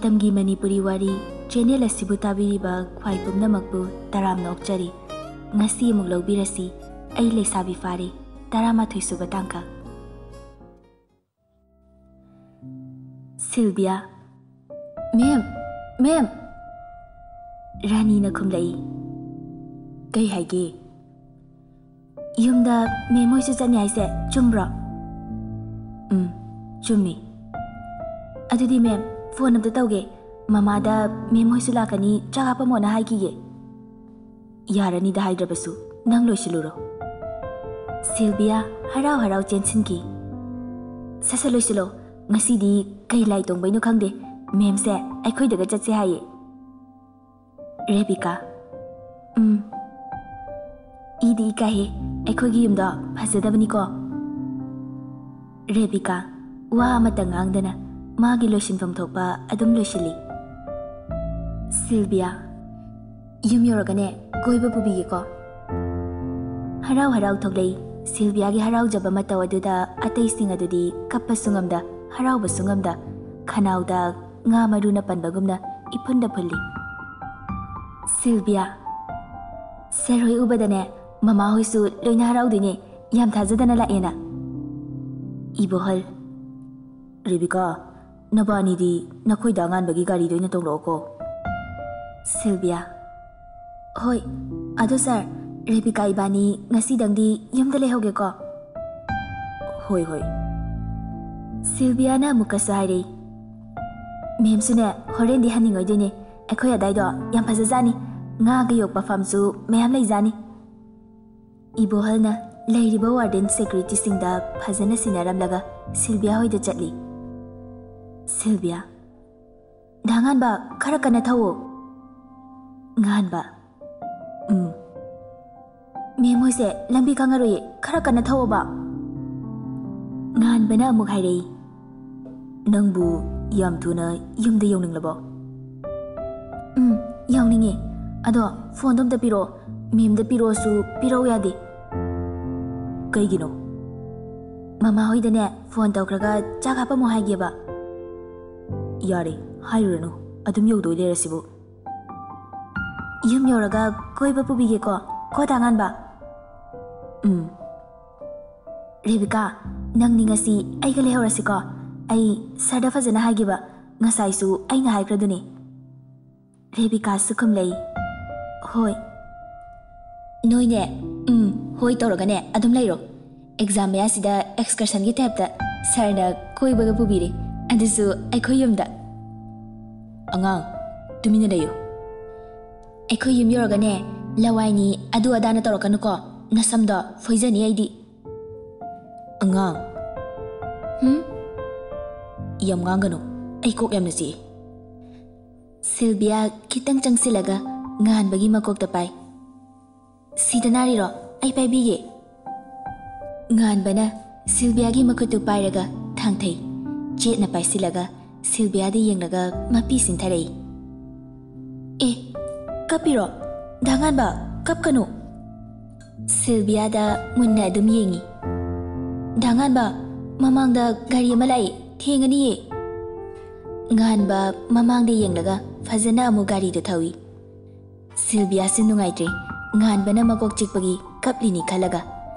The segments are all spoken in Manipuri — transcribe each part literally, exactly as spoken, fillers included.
ꯇꯝꯒꯤ ꯃꯅꯤꯄꯨꯔꯤ ꯋꯥꯔꯤ ꯆꯦꯅꯦꯜ ꯑꯁꯤꯕꯨ ꯇꯥꯕꯤꯔꯤꯕ ꯈ꯭ꯋꯥꯏ ꯄꯨꯝꯅꯃꯛꯄꯨ ꯇꯔꯥꯝꯅ ꯑꯣꯛꯆꯔꯤ꯫ ꯉꯁꯤ ꯑꯃꯨꯛ ꯂꯧꯕꯤꯔꯁꯤ, ꯑꯩ ꯂꯩꯁꯥꯕꯤ ꯐꯥꯔꯦ, ꯇꯔꯥꯃꯥꯊꯣꯏ ꯁꯨꯕ ꯇꯥꯡꯀꯛ꯫ ꯁꯤꯜꯕꯤꯌꯥ꯫ "ꯃꯦꯝ, ꯃꯦꯝ!" ꯔꯥꯅꯤꯅ ꯈꯨꯝꯂꯛꯏ꯫ "ꯀꯩ ꯍꯥꯏꯒꯦ?" "ꯌꯨꯝꯗ ꯃꯦꯝ ꯍꯣꯏꯁꯨ ꯆꯠꯅꯤ ꯍꯥꯏꯁꯦ ꯆꯨꯝꯕ꯭ꯔꯣ?" "ꯎꯝ, ꯆꯨꯝꯃꯤ꯫ ꯑꯗꯨꯗꯤ ꯃꯦꯝ, ꯐꯣꯟ ꯑꯝꯇ ꯇꯧꯒꯦ꯫ ꯃꯃꯥꯗ ꯃꯦꯝ ꯍꯣꯏꯁꯨ ꯂꯥꯛꯀꯅꯤ, ꯆꯥꯛ ꯍꯥꯞꯄꯝꯃꯣꯅ ꯍꯥꯏꯈꯤꯒꯦ꯫" "ꯌꯥꯔꯅꯤꯗ ꯍꯥꯏꯗ꯭ꯔꯕꯁꯨ, ꯅꯪ ꯂꯣꯏꯁꯤꯜꯂꯨꯔꯣ꯫" ꯁꯤꯜꯕꯤꯌꯥ ꯍꯔꯥꯎ ꯍꯔꯥꯎ ꯆꯦꯟꯁꯤꯟꯈꯤ꯫ "ꯁꯠ ꯁꯠ ꯂꯣꯏꯁꯤꯜꯂꯣ, ꯉꯁꯤꯗꯤ ꯀꯩ ꯂꯥꯏ ꯇꯣꯡꯕꯩꯅꯣ ꯈꯪꯗꯦ, ꯃꯦꯝꯁꯦ ꯑꯩꯈꯣꯏꯗꯒ ꯆꯠꯁꯦ ꯍꯥꯏꯌꯦ꯫" ꯔꯦꯕꯤꯀꯥ꯫ "ꯎꯝ꯫ ꯏꯗꯤ ꯏꯀꯥꯏꯍꯦ, ꯑꯩꯈꯣꯏꯒꯤ ꯌꯨꯝꯗꯣ ꯐꯖꯗꯕꯅꯤꯀꯣ꯫" ꯔꯦꯕꯤꯀꯥ ꯋꯥ ꯑꯃꯠꯇ ꯉꯥꯡꯗꯅ ꯃꯥꯒꯤ ꯂꯣꯏꯁꯤꯟꯐꯝ ꯊꯣꯛꯄ ꯑꯗꯨꯝ ꯂꯣꯏꯁꯤꯜꯂꯤ꯫ ꯁꯤꯜꯕꯤꯌꯥ꯫ "ꯌꯨꯝ ꯌꯧꯔꯒꯅꯦ, ꯀꯣꯏꯕ ꯄꯨꯕꯤꯒꯦꯀꯣ꯫" ꯍꯔꯥꯎ ꯍꯔꯥꯎ ꯊꯣꯛꯂꯛꯏ꯫ ꯁꯤꯜꯕꯤꯌꯥꯒꯤ ꯍꯔꯥꯎꯖꯕ ꯃꯇꯧ ꯑꯗꯨꯗ ꯑꯇꯩꯁꯤꯡ ꯑꯗꯨꯗꯤ ꯀꯞꯄꯁꯨ ꯉꯝꯗ, ꯍꯔꯥꯎꯕꯁꯨ ꯉꯝꯗ, ꯈꯅꯥꯎꯗ ꯉꯥ ꯃꯔꯨꯅ ꯄꯟꯕꯒꯨꯝꯅ ꯏꯐꯨꯟꯗ ꯐꯨꯜꯂꯤ꯫ ꯁꯤꯜꯕꯤꯌꯥ꯫ "ꯁꯔ ꯍꯣꯏ ꯎꯕꯗꯅꯦ, ꯃꯃꯥ ꯍꯣꯏꯁꯨ ꯂꯣꯏꯅ ꯍꯔꯥꯎꯗꯣꯏꯅꯦ, ꯌꯥꯝ ꯊꯥꯖꯗꯅ ꯂꯥꯛꯑꯦꯅ꯫" ꯏꯕꯣꯍꯜ꯫ "ꯔꯦꯕꯤꯀꯥ, ꯅꯕꯥꯅꯤꯗꯤ ꯅꯈꯣꯏꯗ ꯑꯉꯥꯟꯕꯒꯤ ꯒꯥꯔꯤꯗ ꯑꯣꯏꯅ ꯇꯣꯡꯂꯛꯑꯣꯀꯣ꯫" ꯁꯤꯜꯕꯤꯌꯥ꯫ "ꯍꯣꯏ, ꯑꯗꯣ ꯁꯥꯔ, ꯔꯦꯕꯤꯀꯥ ꯏꯕꯥꯅꯤ ꯉꯁꯤꯗꯪꯗꯤ ꯌꯨꯝꯗ ꯂꯩꯍꯧꯒꯦꯀꯣ꯫" "ꯍꯣꯏ, ꯍꯣꯏ꯫" ꯁꯤꯜꯕꯤꯌꯥꯅ ꯑꯃꯨꯛꯀꯁꯨ ꯍꯥꯏꯔꯛꯏ, "ꯃꯦꯝꯁꯨꯅꯦ, ꯍꯣꯔꯦꯟꯗꯤ ꯍꯟꯅꯤꯡꯉꯣꯏꯗꯣꯏꯅꯦ꯫ ꯑꯩꯈꯣꯏ ꯑꯗꯥꯏꯗꯣ ꯌꯥꯝ ꯐꯖꯖꯥꯠꯅꯤ꯫ ꯉꯥꯒ ꯌꯣꯛꯄ ꯐꯥꯝꯁꯨ ꯃꯌꯥꯝ ꯂꯩꯖꯥꯠꯅꯤ꯫" ꯏꯕꯣꯍꯜꯅ ꯂꯩꯔꯤꯕ ꯋꯥꯔꯗꯦꯟ ꯁꯦꯀ꯭ꯌꯨꯔꯤꯇꯤꯁꯤꯡꯗ ꯐꯖꯅ ꯁꯤꯟꯅꯔꯝꯂꯒ ꯁꯤꯜꯕꯤꯌꯥ ꯍꯣꯏꯗ ꯆꯠꯂꯤ꯫ ꯁꯤꯜꯕꯤꯌꯥ꯫ "ꯗꯥ ꯉꯥꯟꯕ, ꯈꯔ ꯀꯟꯅ ꯊꯧꯋꯣ꯫" ꯉꯥꯟꯕ꯫ "ꯎꯝ꯫ ꯃꯦꯝ ꯍꯣꯏꯁꯦ ꯂꯝꯕꯤ ꯈꯪꯉꯔꯣꯏꯌꯦ, ꯈꯔ ꯀꯟꯅ ꯊꯧꯋꯣꯕ꯫" ꯉꯥꯟꯕꯅ ꯑꯃꯨꯛ ꯍꯥꯏꯔꯛꯏ, "ꯅꯪꯕꯨ ꯌꯥꯝ ꯊꯨꯅ ꯌꯨꯝꯗ ꯌꯧꯅꯤꯡꯂꯕꯣ?" "ꯎꯝ, ꯌꯧꯅꯤꯡꯉꯦ꯫ ꯑꯗꯣ ꯐꯣꯟꯗꯣ ꯑꯝꯇ ꯄꯤꯔꯛꯑꯣ꯫ ꯃꯦꯝꯗ ꯄꯤꯔꯛꯑꯣꯁꯨ ꯄꯤꯔꯛꯎ ꯌꯥꯗꯦ꯫" "ꯀꯩꯒꯤꯅꯣ?" "ꯃꯃꯥ ꯍꯣꯏꯗꯅꯦ ꯐꯣꯟ ꯇꯧꯈ꯭ꯔꯒ ꯆꯥꯛ ꯍꯥꯞꯄꯝꯃꯣ ꯍꯥꯏꯒꯦꯕ꯫" ꯌꯥꯔꯦ, ꯍꯥꯏꯔꯨꯔꯅꯨ, ꯑꯗꯨꯝ ꯌꯧꯗꯣꯏ ꯂꯩꯔꯁꯤꯕꯨ꯫ ꯌꯨꯝ ꯌꯧꯔꯒ ꯀꯣꯏꯕ ꯄꯨꯕꯤꯒꯦꯀꯣ, ꯀꯣ ꯗꯥ ꯉꯥꯟꯕ? ꯎꯝ꯫ ꯔꯦꯕꯤꯀꯥ, ꯅꯪꯗꯤ ꯉꯁꯤ ꯑꯩꯒ ꯂꯩꯍꯧꯔꯁꯤꯀꯣ꯫ ꯑꯩ ꯁꯥꯔꯗ ꯐꯖꯅ ꯍꯥꯏꯒꯦꯕ, ꯉꯁꯥꯏꯁꯨ ꯑꯩꯅ ꯍꯥꯏꯈ꯭ꯔꯗꯨꯅꯤ꯫ ꯔꯦꯕꯤꯀꯥꯁꯨ ꯈꯨꯝꯂꯛꯏ, "ꯍꯣꯏ꯫" ꯅꯣꯏꯅꯦ, ꯎꯝ, ꯍꯣꯏ ꯇꯧꯔꯒꯅꯦ ꯑꯗꯨꯝ ꯂꯩꯔꯣ꯫ ꯑꯦꯛꯖꯥꯝ ꯃꯌꯥꯁꯤꯗ ꯑꯦꯛꯁꯀꯔꯁꯟꯒꯤ ꯇꯥꯏꯞꯇ ꯁꯥꯔꯅ ꯀꯣꯏꯕꯒ ꯄꯨꯕꯤꯔꯦ, ꯑꯗꯨꯁꯨ ꯑꯩꯈꯣꯏ ꯌꯨꯝꯗ꯫ ꯑꯉꯥꯡ, ꯇꯨꯃꯤꯟꯅ ꯂꯩꯌꯨ꯫ ꯑꯩꯈꯣꯏ ꯌꯨꯝ ꯌꯧꯔꯒꯅꯦ, ꯂꯋꯥꯏꯅꯤ ꯑꯗꯨ ꯑꯗꯥꯅ ꯇꯧꯔꯛꯀꯅꯨꯀꯣ, ꯅꯁꯝꯗꯣ ꯐꯣꯏꯖꯅꯤ ꯑꯩꯗꯤ꯫ ꯑꯉꯥꯡ꯫ ꯍꯨꯝ? ꯌꯥꯝ ꯉꯥꯡꯒꯅꯨ, ꯑꯩ ꯀꯣꯛ ꯌꯥꯝꯅ ꯆꯤꯛꯏ꯫ ꯁꯤꯜꯕꯤꯌꯥ ꯈꯤꯇꯪ ꯆꯪꯁꯤꯜꯂꯒ ꯉꯥꯟꯕꯒꯤ ꯃꯀꯣꯛꯇ ꯄꯥꯏ꯫ "ꯁꯤꯗ ꯅꯥꯔꯤꯔꯣ? ꯑꯩ ꯄꯥꯏꯕꯤꯒꯦ꯫" ꯉꯥꯟꯕꯅ ꯁꯤꯜꯕꯤꯌꯥꯒꯤ ꯃꯈꯨꯠꯇꯨ ꯄꯥꯏꯔꯒ ꯊꯥꯡꯊꯩ꯫ ꯆꯦꯠꯅ ꯄꯥꯏꯁꯤꯜꯂꯒ ꯁꯤꯜꯕꯤꯌꯥꯗ ꯌꯦꯡꯂꯒ ꯃꯄꯤ ꯁꯤꯟꯊꯔꯛꯏ꯫ "ꯑꯦ, ꯀꯞꯄꯤꯔꯣ? ꯗꯥ ꯉꯥꯟꯕ, ꯀꯞꯀꯅꯨ꯫" ꯁꯤꯜꯕꯤꯌꯥꯗ ꯃꯨꯟꯅ ꯑꯗꯨꯝ ꯌꯦꯡꯉꯤ꯫ "ꯗꯥ ꯉꯥꯟꯕ, ꯃꯃꯥꯡꯗ ꯒꯥꯔꯤ ꯑꯃ ꯂꯥꯛꯏ, ꯊꯦꯡꯉꯅꯤꯌꯦ꯫" ꯉꯥꯟꯕ ꯃꯃꯥꯡꯗ ꯌꯦꯡꯂꯒ ꯐꯖꯅ ꯑꯃꯨꯛ ꯒꯥꯔꯤꯗꯨ ꯊꯧꯏ꯫ ꯁꯤꯜꯕꯤꯌꯥꯁꯨ ꯅꯨꯡꯉꯥꯏꯇ꯭ꯔꯦ, ꯉꯥꯟꯕꯅ ꯃꯀꯣꯛ ꯆꯤꯛꯄꯒꯤ ꯀꯞꯂꯤꯅꯤ ꯈꯜꯂꯒ꯫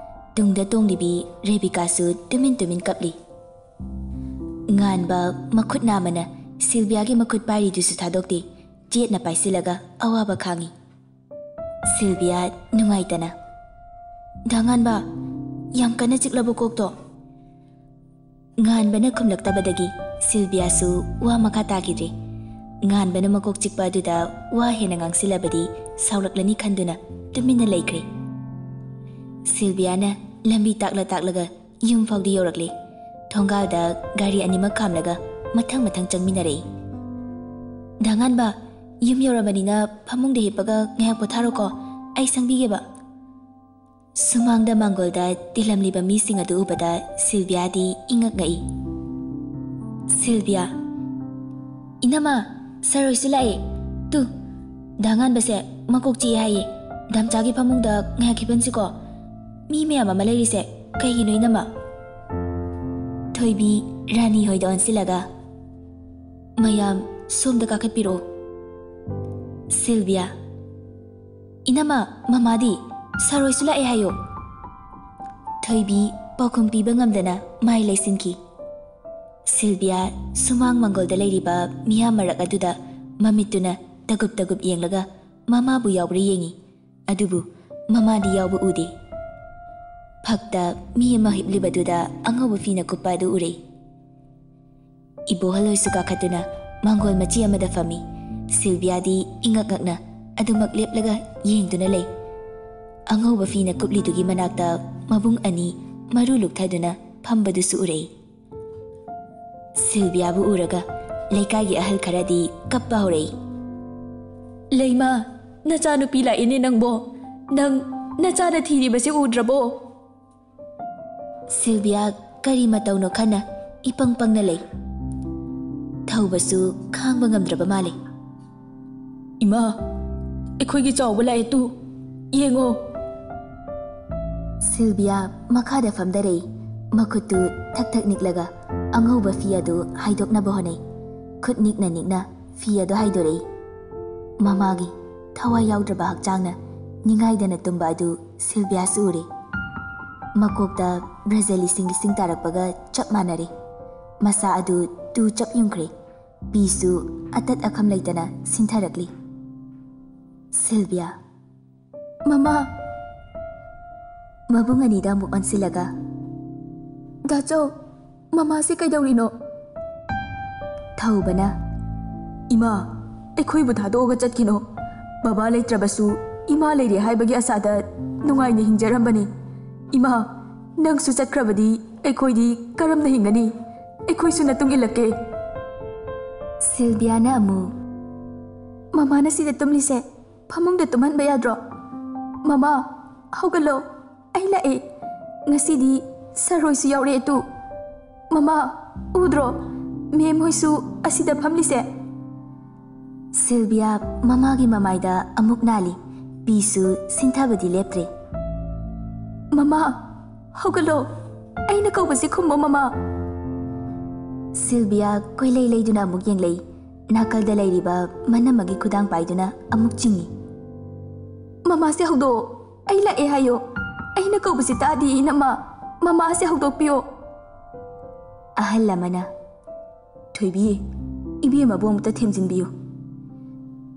ꯇꯨꯡꯗ ꯇꯣꯡꯂꯤꯕꯤ ꯔꯦꯕꯤꯀꯥꯁꯨ ꯇꯨꯃꯤꯟ ꯇꯨꯃꯤꯟ ꯀꯞꯂꯤ꯫ ꯉꯥꯟꯕ ꯃꯈꯨꯠ ꯅꯥꯝꯃꯅ ꯁꯤꯜꯕꯤꯌꯥꯒꯤ ꯃꯈꯨꯠ ꯄꯥꯏꯔꯤꯗꯨꯁꯨ ꯊꯥꯗꯣꯛꯇꯦ, ꯆꯦꯠꯅ ꯄꯥꯏꯁꯤꯜꯂꯒ ꯑꯋꯥꯕ ꯈꯥꯡꯉꯤ꯫ ꯁꯤꯜꯕꯤꯌꯥ ꯅꯨꯡꯉꯥꯏꯇꯅ, "ꯗꯥ ꯉꯥꯟꯕ, ꯌꯥꯝ ꯀꯟꯅ ꯆꯤꯛꯂꯕ ꯀꯣꯛꯇꯣ?" ꯉꯥꯟꯕꯅ ꯈꯨꯝꯂꯛꯇꯕꯗꯒꯤ ꯁꯤꯜꯕꯤꯌꯥꯁꯨ ꯋꯥ ꯃꯈꯥ ꯇꯥꯈꯤꯗ꯭ꯔꯦ꯫ ꯉꯥꯟꯕꯅ ꯃꯀꯣꯛ ꯆꯤꯛꯄ ꯑꯗꯨꯗ ꯋꯥ ꯍꯦꯟꯅ ꯉꯥꯡꯁꯤꯜꯂꯕꯗꯤ ꯁꯥꯎꯔꯛꯂꯅꯤ ꯈꯟꯗꯨꯅ ꯇꯨꯃꯤꯟꯅ ꯂꯩꯈ꯭ꯔꯦ꯫ ꯁꯤꯜꯕꯤꯌꯥꯅ ꯂꯝꯕꯤ ꯇꯥꯛꯂ ꯇꯥꯛꯂꯒ ꯌꯨꯝ ꯐꯥꯎꯗꯤ ꯌꯧꯔꯛꯂꯦ꯫ ꯊꯣꯡꯒꯥꯜꯗ ꯒꯥꯔꯤ ꯑꯅꯤꯃꯛ ꯈꯥꯝꯂꯒ ꯃꯊꯪ ꯃꯊꯪ ꯆꯪꯃꯤꯟꯅꯔꯛꯏ꯫ "ꯗꯥ ꯉꯥꯟꯕ, ꯌꯨꯝ ꯌꯧꯔꯕꯅꯤꯅ ꯐꯃꯨꯡꯗ ꯍꯤꯞꯄꯒ ꯉꯥꯏꯍꯥꯛ ꯄꯣꯊꯥꯔꯣꯀꯣ, ꯑꯩ ꯁꯪꯕꯤꯒꯦꯕ꯫" ꯁꯨꯃꯥꯡꯗ ꯃꯥꯡꯒꯣꯜꯗ ꯇꯤꯜꯂꯝꯂꯤꯕ ꯃꯤꯁꯤꯡ ꯑꯗꯨ ꯎꯕꯗ ꯁꯤꯜꯕꯤꯌꯥꯗꯤ ꯏꯉꯛ ꯉꯛꯏ꯫ ꯁꯤꯜꯕꯤꯌꯥ, "ꯏꯅꯝꯃ, ꯁꯥꯔ ꯍꯣꯏꯁꯨ ꯂꯥꯛꯑꯦ꯫ ꯇꯨ, ꯗꯥ ꯉꯥꯟꯕꯁꯦ ꯃꯀꯣꯛ ꯆꯤꯛꯑꯦ ꯍꯥꯏꯌꯦ꯫ ꯗꯥꯝꯆꯥꯒꯤ ꯐꯃꯨꯡꯗ ꯉꯥꯏꯍꯥꯛ ꯍꯤꯞꯍꯟꯁꯤꯀꯣ꯫ ꯃꯤ ꯃꯌꯥꯝ ꯑꯃ ꯂꯩꯔꯤꯁꯦ ꯀꯩꯒꯤꯅꯣ, ꯏꯅꯝꯃ?" ꯊꯣꯏꯕꯤ ꯔꯥꯅꯤ ꯍꯣꯏꯗ ꯑꯣꯟꯁꯤꯜꯂꯒ, "ꯃꯌꯥꯝ ꯁꯣꯝꯗ ꯀꯥꯈꯠꯄꯤꯔꯛꯑꯣ꯫ ꯁꯤꯜꯚꯤꯌꯥ, ꯏꯅꯝꯃ, ꯃꯃꯥꯗꯤ? ꯁꯥꯔ ꯍꯣꯏꯁꯨ ꯂꯥꯛꯑꯦ ꯍꯥꯏꯌꯣ꯫" ꯊꯣꯏꯕꯤ ꯄꯥꯎꯈꯨꯝ ꯄꯤꯕ ꯉꯝꯗꯅ ꯃꯥꯏ ꯂꯩꯁꯤꯟꯈꯤ꯫ ꯁꯤꯜꯚꯤꯌꯥ ꯁꯨꯃꯥꯡ ꯃꯪꯒꯣꯜꯗ ꯂꯩꯔꯤꯕ ꯃꯤꯌꯥꯝ ꯃꯔꯛ ꯑꯗꯨꯗ ꯃꯃꯤꯠꯇꯨꯅ ꯇꯒꯨꯞ ꯇꯒꯨꯞ ꯌꯦꯡꯂꯒ ꯃꯃꯥꯕꯨ ꯌꯥꯎꯕ꯭ꯔꯥ ꯌꯦꯡꯉꯤ꯫ ꯑꯗꯨꯕꯨ ꯃꯃꯥꯗꯤ ꯌꯥꯎꯕ ꯎꯗꯦ꯫ ꯐꯛꯇ ꯃꯤ ꯑꯃ ꯍꯤꯞꯂꯤꯕꯗꯨꯗ ꯑꯉꯧꯕ ꯐꯤꯅ ꯀꯨꯞꯄ ꯑꯗꯨ ꯎꯔꯦ꯫ ꯏꯕꯣꯍꯜ ꯍꯣꯏꯁꯨ ꯀꯥꯈꯠꯇꯨꯅ ꯃꯥꯡꯒꯣꯜ ꯃꯆꯤ ꯑꯃꯗ ꯐꯝꯃꯤ꯫ ꯁꯤꯜꯚꯤꯌꯥꯗꯤ ꯏꯉꯛ ꯉꯛꯅ ꯑꯗꯨꯃꯛ ꯂꯦꯞꯂꯒ ꯌꯦꯡꯗꯨꯅ ꯂꯩ꯫ ꯑꯉꯧꯕ ꯐꯤꯅ ꯀꯨꯞꯂꯤꯗꯨꯒꯤ ꯃꯅꯥꯛꯇ ꯃꯕꯨꯡ ꯑꯅꯤ ꯃꯔꯨ ꯂꯨꯛꯊꯗꯨꯅ ꯐꯝꯕꯗꯨꯁꯨ ꯎꯔꯛꯏ꯫ ꯁꯤꯜꯚꯤꯌꯥꯕꯨ ꯎꯔꯒ ꯂꯩꯀꯥꯏꯒꯤ ꯑꯍꯜ ꯈꯔꯗꯤ ꯀꯞꯄ ꯍꯧꯔꯛꯏ꯫ "ꯂꯩꯃ, ꯅꯆꯥꯅꯨꯄꯤ ꯂꯥꯛꯏꯅꯦ ꯅꯪꯕꯣ꯫ ꯅꯪ ꯅꯆꯥꯅ ꯊꯤꯔꯤꯕꯁꯦ ꯎꯗ꯭ꯔꯕꯣ?" ꯁꯤꯜꯚꯤꯌꯥ ꯀꯔꯤ ꯃꯇꯧꯅꯣ ꯈꯟꯅ ꯏꯄꯪ ꯄꯪꯅ ꯂꯩ꯫ ꯊꯧꯕꯁꯨ ꯈꯥꯡꯕ ꯉꯝꯗ꯭ꯔꯕ ꯃꯥꯜꯂꯦ꯫ "ꯏꯃꯥ, ꯑꯩꯈꯣꯏꯒꯤ ꯆꯥꯎꯕ ꯂꯥꯛꯑꯦ ꯇꯨ, ꯌꯦꯡꯉꯣ꯫" ꯁꯤꯜꯚꯤꯌꯥ ꯃꯈꯥꯗ ꯐꯝꯊꯔꯛꯏ꯫ ꯃꯈꯨꯠꯇꯨ ꯊꯛ ꯊꯛ ꯅꯤꯛꯂꯒ ꯑꯉꯧꯕ ꯐꯤ ꯑꯗꯨ ꯍꯥꯏꯗꯣꯛꯅꯕ ꯍꯣꯠꯅꯩ꯫ ꯈꯨꯠ ꯅꯤꯛꯅ ꯅꯤꯛꯅ ꯐꯤ ꯑꯗꯨ ꯍꯥꯏꯗꯣꯔꯛꯏ꯫ ꯃꯃꯥꯒꯤ ꯊꯋꯥꯏ ꯌꯥꯎꯗ꯭ꯔꯕ ꯍꯛꯆꯥꯡꯅ ꯅꯤꯡꯉꯥꯏꯗꯅ ꯇꯨꯝꯕ ꯑꯗꯨ ꯁꯤꯜꯚꯤꯌꯥꯁꯨ ꯎꯔꯦ꯫ ꯃꯀꯣꯛꯇ ꯕ꯭ꯔꯖꯂꯤꯁꯤꯡ ꯂꯤꯁꯤꯡ ꯇꯥꯔꯛꯄꯒ ꯆꯞ ꯃꯥꯟꯅꯔꯦ꯫ ꯃꯁꯥ ꯑꯗꯨ ꯇꯨ ꯆꯞ ꯌꯨꯡꯈ꯭ꯔꯦ꯫ ꯄꯤꯁꯨ ꯑꯇꯠ ꯑꯈꯝ ꯂꯩꯇꯅ ꯁꯤꯟꯊꯔꯛꯂꯤ꯫ ꯁꯤꯜꯚꯤꯌꯥ, "ꯃꯃꯥ!" ꯃꯕꯨꯡ ꯑꯅꯤꯗ ꯑꯃꯨꯛ ꯑꯣꯟꯁꯤꯜꯂꯒ, "ꯗꯥꯆꯧ, ꯃꯃꯥꯁꯦ ꯀꯩꯗꯧꯔꯤꯅꯣ?" ꯊꯧꯕꯅ, "ꯏꯃꯥ, ꯑꯩꯈꯣꯏꯕꯨ ꯊꯥꯗꯣꯛꯑꯒ ꯆꯠꯈꯤꯅꯣ꯫ ꯕꯕꯥ ꯂꯩꯇ꯭ꯔꯕꯁꯨ ꯏꯃꯥ ꯂꯩꯔꯦ ꯍꯥꯏꯕꯒꯤ ꯑꯁꯥꯗ ꯅꯨꯡꯉꯥꯏꯅ ꯍꯤꯡꯖꯔꯝꯕꯅꯤ꯫ ꯏꯃꯥ, ꯅꯪꯁꯨ ꯆꯠꯈ꯭ꯔꯕꯗꯤ ꯑꯩꯈꯣꯏꯗꯤ ꯀꯔꯝꯅ ꯍꯤꯡꯒꯅꯤ? ꯑꯩꯈꯣꯏꯁꯨ ꯅꯇꯨꯡ ꯏꯜꯂꯛꯀꯦ꯫" ꯁꯤꯜꯚꯤꯌꯥꯅ ꯑꯃꯨꯛ, "ꯃꯃꯥꯅ ꯁꯤꯗ ꯇꯨꯝꯂꯤꯁꯦ ꯐꯃꯨꯡꯗ ꯇꯨꯝꯍꯟꯕ ꯌꯥꯗ꯭ꯔꯣ? ꯃꯃꯥ, ꯍꯧꯒꯠꯂꯣ, ꯑꯩ ꯂꯥꯛꯑꯦ꯫ ꯉꯁꯤꯗꯤ ꯁꯥꯔ ꯍꯣꯏꯁꯨ ꯌꯥꯎꯔꯛꯑꯦ ꯇꯨ꯫ ꯃꯃꯥ, ꯎꯗ꯭ꯔꯣ? ꯃꯦꯝ ꯍꯣꯏꯁꯨ ꯑꯁꯤꯗ ꯐꯝꯂꯤꯁꯦ꯫" ꯁꯤꯜꯚꯤꯌꯥ ꯃꯃꯥꯒꯤ ꯃꯃꯥꯏꯗ ꯑꯃꯨꯛ ꯅꯥꯜꯂꯤ꯫ ꯄꯤꯁꯨ ꯁꯤꯟꯊꯕꯗꯤ ꯂꯦꯞꯇ꯭ꯔꯦ꯫ "ꯃꯃꯥ, ꯍꯧꯒꯠꯂꯣ꯫ ꯑꯩꯅ ꯀꯧꯕꯁꯤ ꯈꯨꯝꯃꯣ, ꯃꯃꯥ꯫" ꯁꯤꯜꯕꯤꯌꯥ ꯀꯣꯏꯂꯩ ꯂꯩꯗꯨꯅ ꯑꯃꯨꯛ ꯌꯦꯡꯂꯛꯏ꯫ ꯅꯥꯀꯜꯗ ꯂꯩꯔꯤꯕ ꯃꯅꯝꯃꯒꯤ ꯈꯨꯗꯥꯡ ꯄꯥꯏꯗꯨꯅ ꯑꯃꯨꯛ ꯆꯤꯡꯏ꯫ "ꯃꯃꯥꯁꯦ ꯍꯧꯗꯣꯛꯑꯣ, ꯑꯩ ꯂꯥꯛꯑꯦ ꯍꯥꯏꯌꯣ, ꯑꯩꯅ ꯀꯧꯕꯁꯤ ꯇꯥꯗꯦ ꯏꯅꯝꯃ, ꯃꯃꯥꯁꯦ ꯍꯧꯗꯣꯛꯄꯤꯌꯣ꯫" ꯑꯍꯜ ꯑꯃꯅ, "ꯊꯣꯏꯕꯤ, ꯏꯕꯦꯝꯃꯕꯨ ꯑꯃꯨꯛꯇ ꯊꯦꯝꯖꯤꯟꯕꯤꯌꯨ꯫"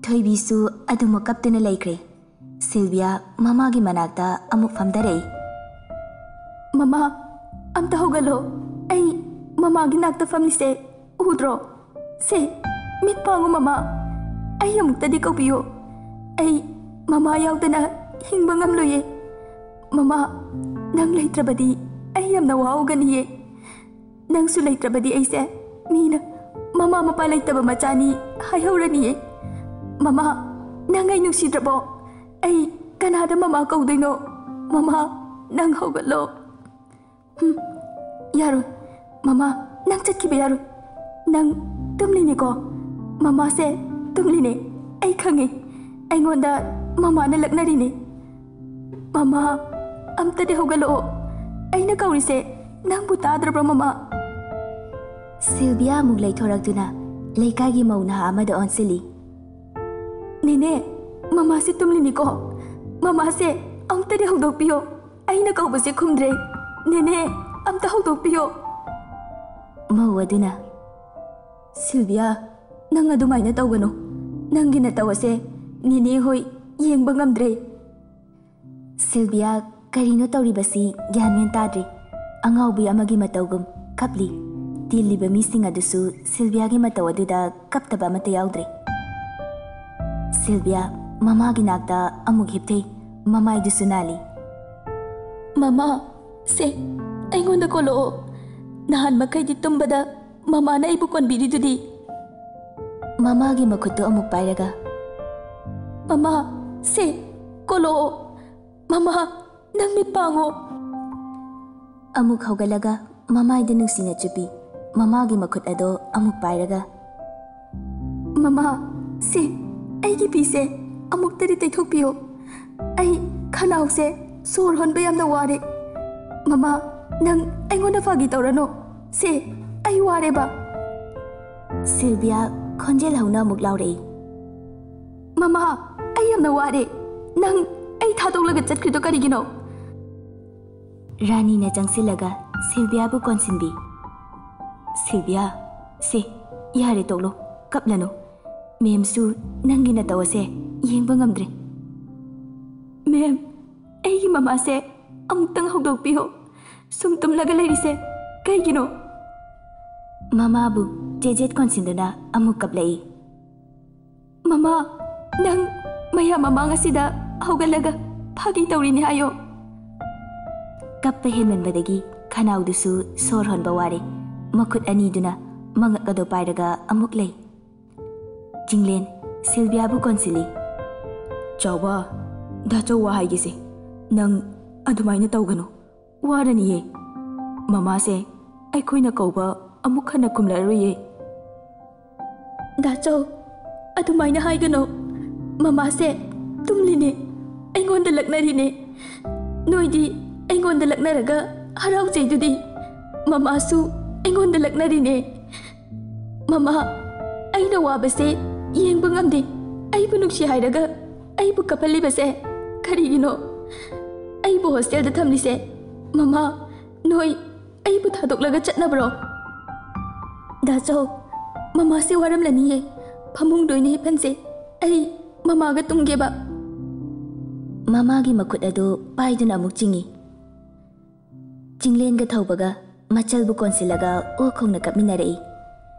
ꯊꯣꯏꯕꯤꯁꯨ ꯑꯗꯨꯃꯛ ꯀꯞꯇꯨꯅ ꯂꯩꯈ꯭ꯔꯦ꯫ ꯁꯤꯜꯕꯤꯌꯥ ꯃꯃꯥꯒꯤ ꯃꯅꯥꯛꯇ ꯑꯃꯨꯛ ꯐꯝꯊꯔꯛꯏ꯫ "ꯃꯃꯥ, ꯑꯝꯇ ꯍꯧꯒꯠꯂꯣ꯫ ꯑꯩ ꯃꯃꯥꯒꯤ ꯅꯥꯛꯇ ꯐꯝꯂꯤꯁꯦ ꯎꯗ꯭ꯔꯣ? ꯁꯦ, ꯃꯤꯠ ꯄꯥꯡꯉꯨ ꯃꯃꯥ꯫ ꯑꯩ ꯑꯃꯨꯛꯇꯗꯤ ꯀꯧꯕꯤꯌꯨ꯫ ꯑꯩ ꯃꯃꯥ ꯌꯥꯎꯗꯅ ꯍꯤꯡꯕ ꯉꯝꯂꯣꯏꯌꯦ꯫ ꯃꯃꯥ, ꯅꯪ ꯂꯩꯇ꯭ꯔꯕꯗꯤ ꯑꯩ ꯌꯥꯝꯅ ꯋꯥꯍꯧꯒꯅꯤꯌꯦ꯫ ꯅꯪꯁꯨ ꯂꯩꯇ꯭ꯔꯕꯗꯤ ꯑꯩꯁꯦ ꯃꯤꯅ ꯃꯃꯥ ꯃꯄꯥ ꯂꯩꯇꯕ ꯃꯆꯥꯅꯤ ꯍꯥꯏꯍꯧꯔꯅꯤꯌꯦ꯫ ꯃꯃꯥ, ꯅꯪ ꯑꯩ ꯅꯨꯡꯁꯤꯗ꯭ꯔꯕꯣ? ꯑꯩ ꯀꯅꯥꯗ ꯃꯃꯥ ꯀꯧꯗꯣꯏꯅꯣ? ꯃꯃꯥ, ꯅꯪ ꯍꯧꯒꯠꯂꯣ꯫" "ꯍꯨꯝ, ꯌꯥꯔꯣꯏ꯫ ꯃꯃꯥ, ꯅꯪ ꯆꯠꯈꯤꯕ ꯌꯥꯔꯣꯏ꯫ ꯅꯪ ꯇꯨꯝꯂꯤꯅꯤꯀꯣ? ꯃꯃꯥꯁꯦ ꯇꯨꯝꯂꯤꯅꯦ꯫ ꯑꯩ ꯈꯪꯉꯦ꯫ ꯑꯩꯉꯣꯟꯗ ꯃꯃꯥꯅ ꯂꯛꯅꯔꯤꯅꯦ꯫ ꯃꯃꯥ, ꯑꯝꯇꯗꯤ ꯍꯧꯒꯠꯂꯛꯑꯣ꯫ ꯑꯩꯅ ꯀꯧꯔꯤꯁꯦ ꯅꯪꯕꯨ ꯇꯥꯗ꯭ꯔꯕ꯭ꯔꯣ, ꯃꯃꯥ?" ꯁꯤꯜꯕꯤꯌꯥ ꯑꯃꯨꯛ ꯂꯩꯊꯣꯔꯛꯇꯨꯅ ꯂꯩꯀꯥꯏꯒꯤ ꯃꯧ ꯅꯍꯥ ꯑꯃꯗ ꯑꯣꯟꯁꯤꯜꯂꯤ꯫ "ꯅꯦꯅꯦ, ꯃꯃꯥꯁꯦ ꯇꯨꯝꯂꯤꯅꯤꯀꯣ꯫ ꯃꯃꯥꯁꯦ ꯑꯝꯇꯗꯤ ꯍꯧꯗꯣꯛꯄꯤꯌꯣ꯫ ꯑꯩꯅ ꯀꯧꯕꯁꯦ ꯈꯨꯝꯗ꯭ꯔꯦ꯫ ꯅꯦꯅꯦ, ꯑꯝꯇ ꯍꯧꯗꯣꯛꯄꯤꯌꯣ꯫" ꯃꯧ ꯑꯗꯨꯅ, "ꯁꯤꯜꯕꯤꯌꯥ, ꯅꯪ ꯑꯗꯨꯃꯥꯏꯅ ꯇꯧꯒꯅꯨ꯫ ꯅꯪꯒꯤ ꯅꯇꯧ ꯑꯁꯦ ꯅꯦꯅꯦ ꯍꯣꯏ ꯌꯦꯡꯕ ꯉꯝꯗ꯭ꯔꯦ꯫" ꯁꯤꯜꯕꯤꯌꯥ ꯀꯔꯤꯅꯣ ꯇꯧꯔꯤꯕꯁꯤ ꯒ꯭ꯌꯥꯟ ꯃꯦꯟ ꯇꯥꯗ꯭ꯔꯦ꯫ ꯑꯉꯥꯎꯕꯤ ꯑꯃꯒꯤ ꯃꯇꯧꯒꯨꯝ ꯀꯞꯂꯤ꯫ ꯇꯤꯜꯂꯤꯕ ꯃꯤꯁꯤꯡ ꯑꯗꯨꯁꯨ ꯁꯤꯜꯕꯤꯌꯥꯒꯤ ꯃꯇꯧ ꯑꯗꯨꯗ ꯀꯞꯇꯕ ꯑꯃꯠꯇ ꯌꯥꯎꯗ꯭ꯔꯦ꯫ ꯁꯤꯜꯕꯤꯌꯥ ꯃꯃꯥꯒꯤ ꯅꯥꯛꯇ ꯑꯃꯨꯛ ꯍꯤꯞꯊꯩ꯫ ꯃꯃꯥꯏꯗꯨꯁꯨ ꯅꯥꯜꯂꯤ꯫ "ꯃꯃꯥ, ꯁꯦ, ꯑꯩꯉꯣꯟꯗ ꯀꯣꯜꯂꯛꯑꯣ꯫ ꯅꯍꯥꯟ ꯃꯈꯩꯗꯤ ꯇꯨꯝꯕꯗ ꯃꯃꯥꯅ ꯑꯩꯕꯨ ꯀꯣꯟꯕꯤꯔꯤꯗꯨꯗꯤ꯫" ꯃꯃꯥꯒꯤ ꯃꯈꯨꯠꯇꯨ ꯑꯃꯨꯛ ꯄꯥꯏꯔꯒ, "ꯃꯃꯥ, ꯁꯦ, ꯀꯣꯜꯂꯛꯑꯣ꯫ ꯃꯃꯥ, ꯅꯪ ꯃꯤꯠ ꯄꯥꯡꯉꯣ꯫" ꯑꯃꯨꯛ ꯍꯧꯒꯠꯂꯒ ꯃꯃꯥꯏꯗ ꯅꯨꯡꯁꯤꯅ ꯆꯨꯞꯄꯤ꯫ ꯃꯃꯥꯒꯤ ꯃꯈꯨꯠ ꯑꯗꯣ ꯑꯃꯨꯛ ꯄꯥꯏꯔꯒ, "ꯃꯃꯥ, ꯁꯦ, ꯑꯩꯒꯤ ꯐꯤꯁꯦ ꯑꯃꯨꯛꯇꯗꯤ ꯇꯩꯊꯣꯛꯄꯤꯌꯣ꯫ ꯑꯩ ꯈꯅꯥꯎꯁꯦ ꯁꯣꯔ ꯍꯣꯟꯕ ꯌꯥꯝꯅ ꯋꯥꯔꯦ꯫ ꯃꯃꯥ, ꯅꯪ ꯑꯩꯉꯣꯟꯗ ꯐꯥꯒꯤ ꯇꯧꯔꯅꯨ꯫ ꯁꯦ, ꯑꯩ ꯋꯥꯔꯦꯕ꯫ ꯁꯤꯜꯚꯤꯌꯥ ꯈꯣꯟꯖꯦꯜ ꯍꯧꯅ ꯑꯃꯨꯛ ꯂꯥꯎꯔꯛꯏ꯫ "ꯃꯃꯥ, ꯑꯩ ꯌꯥꯝꯅ ꯋꯥꯔꯦ꯫ ꯅꯪ ꯑꯩ ꯊꯥꯗꯣꯛꯂꯒ ꯆꯠꯈ꯭ꯔꯤꯗꯣ ꯀꯔꯤꯒꯤꯅꯣ?" ꯔꯥꯅꯤꯅ ꯆꯪꯁꯤꯜꯂꯒ ꯁꯤꯜꯚꯤꯌꯥꯕꯨ ꯀꯣꯟꯁꯤꯟꯕꯤ꯫ "ꯁꯤꯜꯚꯤꯌꯥ, ꯁꯦ, ꯌꯥꯔꯦ, ꯇꯣꯛꯂꯣ, ꯀꯞꯂꯅꯨ꯫ ꯃꯦꯝꯁꯨ ꯅꯪꯒꯤ ꯅꯇꯧ ꯑꯁꯦ ꯌꯦꯡꯕ ꯉꯝꯗ꯭ꯔꯦ꯫" "ꯃꯦꯝ, ꯑꯩꯒꯤ ꯃꯃꯥꯁꯦ ꯑꯃꯨꯛꯇꯪ ꯍꯧꯗꯣꯛꯄꯤꯌꯣ꯫ ꯁꯨꯝ ꯇꯨꯝꯂꯒ ꯂꯩꯔꯤꯁꯦ ꯀꯩꯒꯤꯅꯣ?" ꯃꯃꯥꯕꯨ ꯆꯦꯖꯦꯠ ꯀꯣꯟꯁꯤꯟꯗꯨꯅ ꯑꯃꯨꯛ ꯀꯞꯂꯛꯏ꯫ "ꯃꯃꯥ, ꯅꯪ ꯃꯌꯥꯝ ꯃꯃꯥꯡ ꯑꯁꯤꯗ ꯍꯧꯒꯠꯂꯒ ꯐꯥꯒꯤ ꯇꯧꯔꯤꯅꯦ ꯍꯥꯏꯌꯣ꯫" ꯀꯞꯄ ꯍꯦꯟꯃꯟꯕꯗꯒꯤ ꯈꯅꯥꯎꯗꯨꯁꯨ ꯁꯣꯔ ꯍꯣꯟꯕ ꯋꯥꯔꯦ꯫ ꯃꯈꯨꯠ ꯑꯅꯤꯗꯨꯅ ꯃꯉꯛ ꯑꯗꯨ ꯄꯥꯏꯔꯒ ꯑꯃꯨꯛ ꯂꯩ꯫ ꯆꯤꯡꯂꯦꯟ ꯁꯤꯜꯚꯤꯌꯥꯕꯨ ꯀꯣꯟꯁꯤꯜꯂꯤ꯫ "ꯆꯥꯎꯕ, ꯗꯥ ꯆꯧꯕ ꯍꯥꯏꯒꯦꯁꯦ, ꯅꯪ ꯑꯗꯨꯃꯥꯏꯅ ꯇꯧꯒꯅꯨ꯫ ꯋꯥꯔꯅꯤꯌꯦ꯫ ꯃꯃꯥꯁꯦ ꯑꯩꯈꯣꯏꯅ ꯀꯧꯕ ꯑꯃꯨꯛ ꯍꯟꯅ ꯈꯨꯝꯂꯔꯣꯏꯌꯦ꯫" "ꯗꯥ ꯆꯧ, ꯑꯗꯨꯃꯥꯏꯅ ꯍꯥꯏꯒꯅꯣ꯫ ꯃꯃꯥꯁꯦ ꯇꯨꯝꯂꯤꯅꯦ, ꯑꯩꯉꯣꯟꯗ ꯂꯛꯅꯔꯤꯅꯦ꯫ ꯅꯣꯏꯗꯤ ꯑꯩꯉꯣꯟꯗ ꯂꯛꯅꯔꯒ ꯍꯔꯥꯎꯖꯩꯗꯨꯗꯤ꯫ ꯃꯃꯥꯁꯨ ꯑꯩꯉꯣꯟꯗ ꯂꯛꯅꯔꯤꯅꯦ꯫ ꯃꯃꯥ, ꯑꯩꯅ ꯋꯥꯕꯁꯦ ꯌꯦꯡꯕ ꯉꯝꯗꯦ꯫ ꯑꯩꯕꯨ ꯅꯨꯡꯁꯤ ꯍꯥꯏꯔꯒ ꯑꯩꯕꯨ ꯀꯞꯍꯜꯂꯤꯕꯁꯦ ꯀꯔꯤꯒꯤꯅꯣ? ꯑꯩꯕꯨ ꯍꯣꯁꯇꯦꯜꯗ ꯊꯝꯂꯤꯁꯦ, ꯃꯃꯥ, ꯅꯣꯏ ꯑꯩꯕꯨ ꯊꯥꯗꯣꯛꯂꯒ ꯆꯠꯅꯕ꯭ꯔꯣ?" "ꯗꯥ ꯆꯧ, ꯃꯃꯥꯁꯦ ꯋꯥꯔꯝꯂꯅꯤꯌꯦ꯫ ꯐꯃꯨꯡꯗ ꯑꯣꯏꯅ ꯍꯤꯞꯍꯟꯁꯦ꯫ ꯑꯩ ꯃꯃꯥꯒ ꯇꯨꯝꯒꯦꯕ꯫" ꯃꯃꯥꯒꯤ ꯃꯈꯨꯠ ꯑꯗꯨ ꯄꯥꯏꯗꯨꯅ ꯑꯃꯨꯛ ꯆꯤꯡꯏ꯫ ꯆꯤꯡꯂꯦꯟꯒ ꯊꯧꯕꯒ ꯃꯆꯜꯕꯨ ꯀꯣꯟꯁꯤꯜꯂꯒ ꯑꯣꯛ ꯈꯣꯡꯅ ꯀꯞꯃꯤꯟꯅꯔꯛꯏ꯫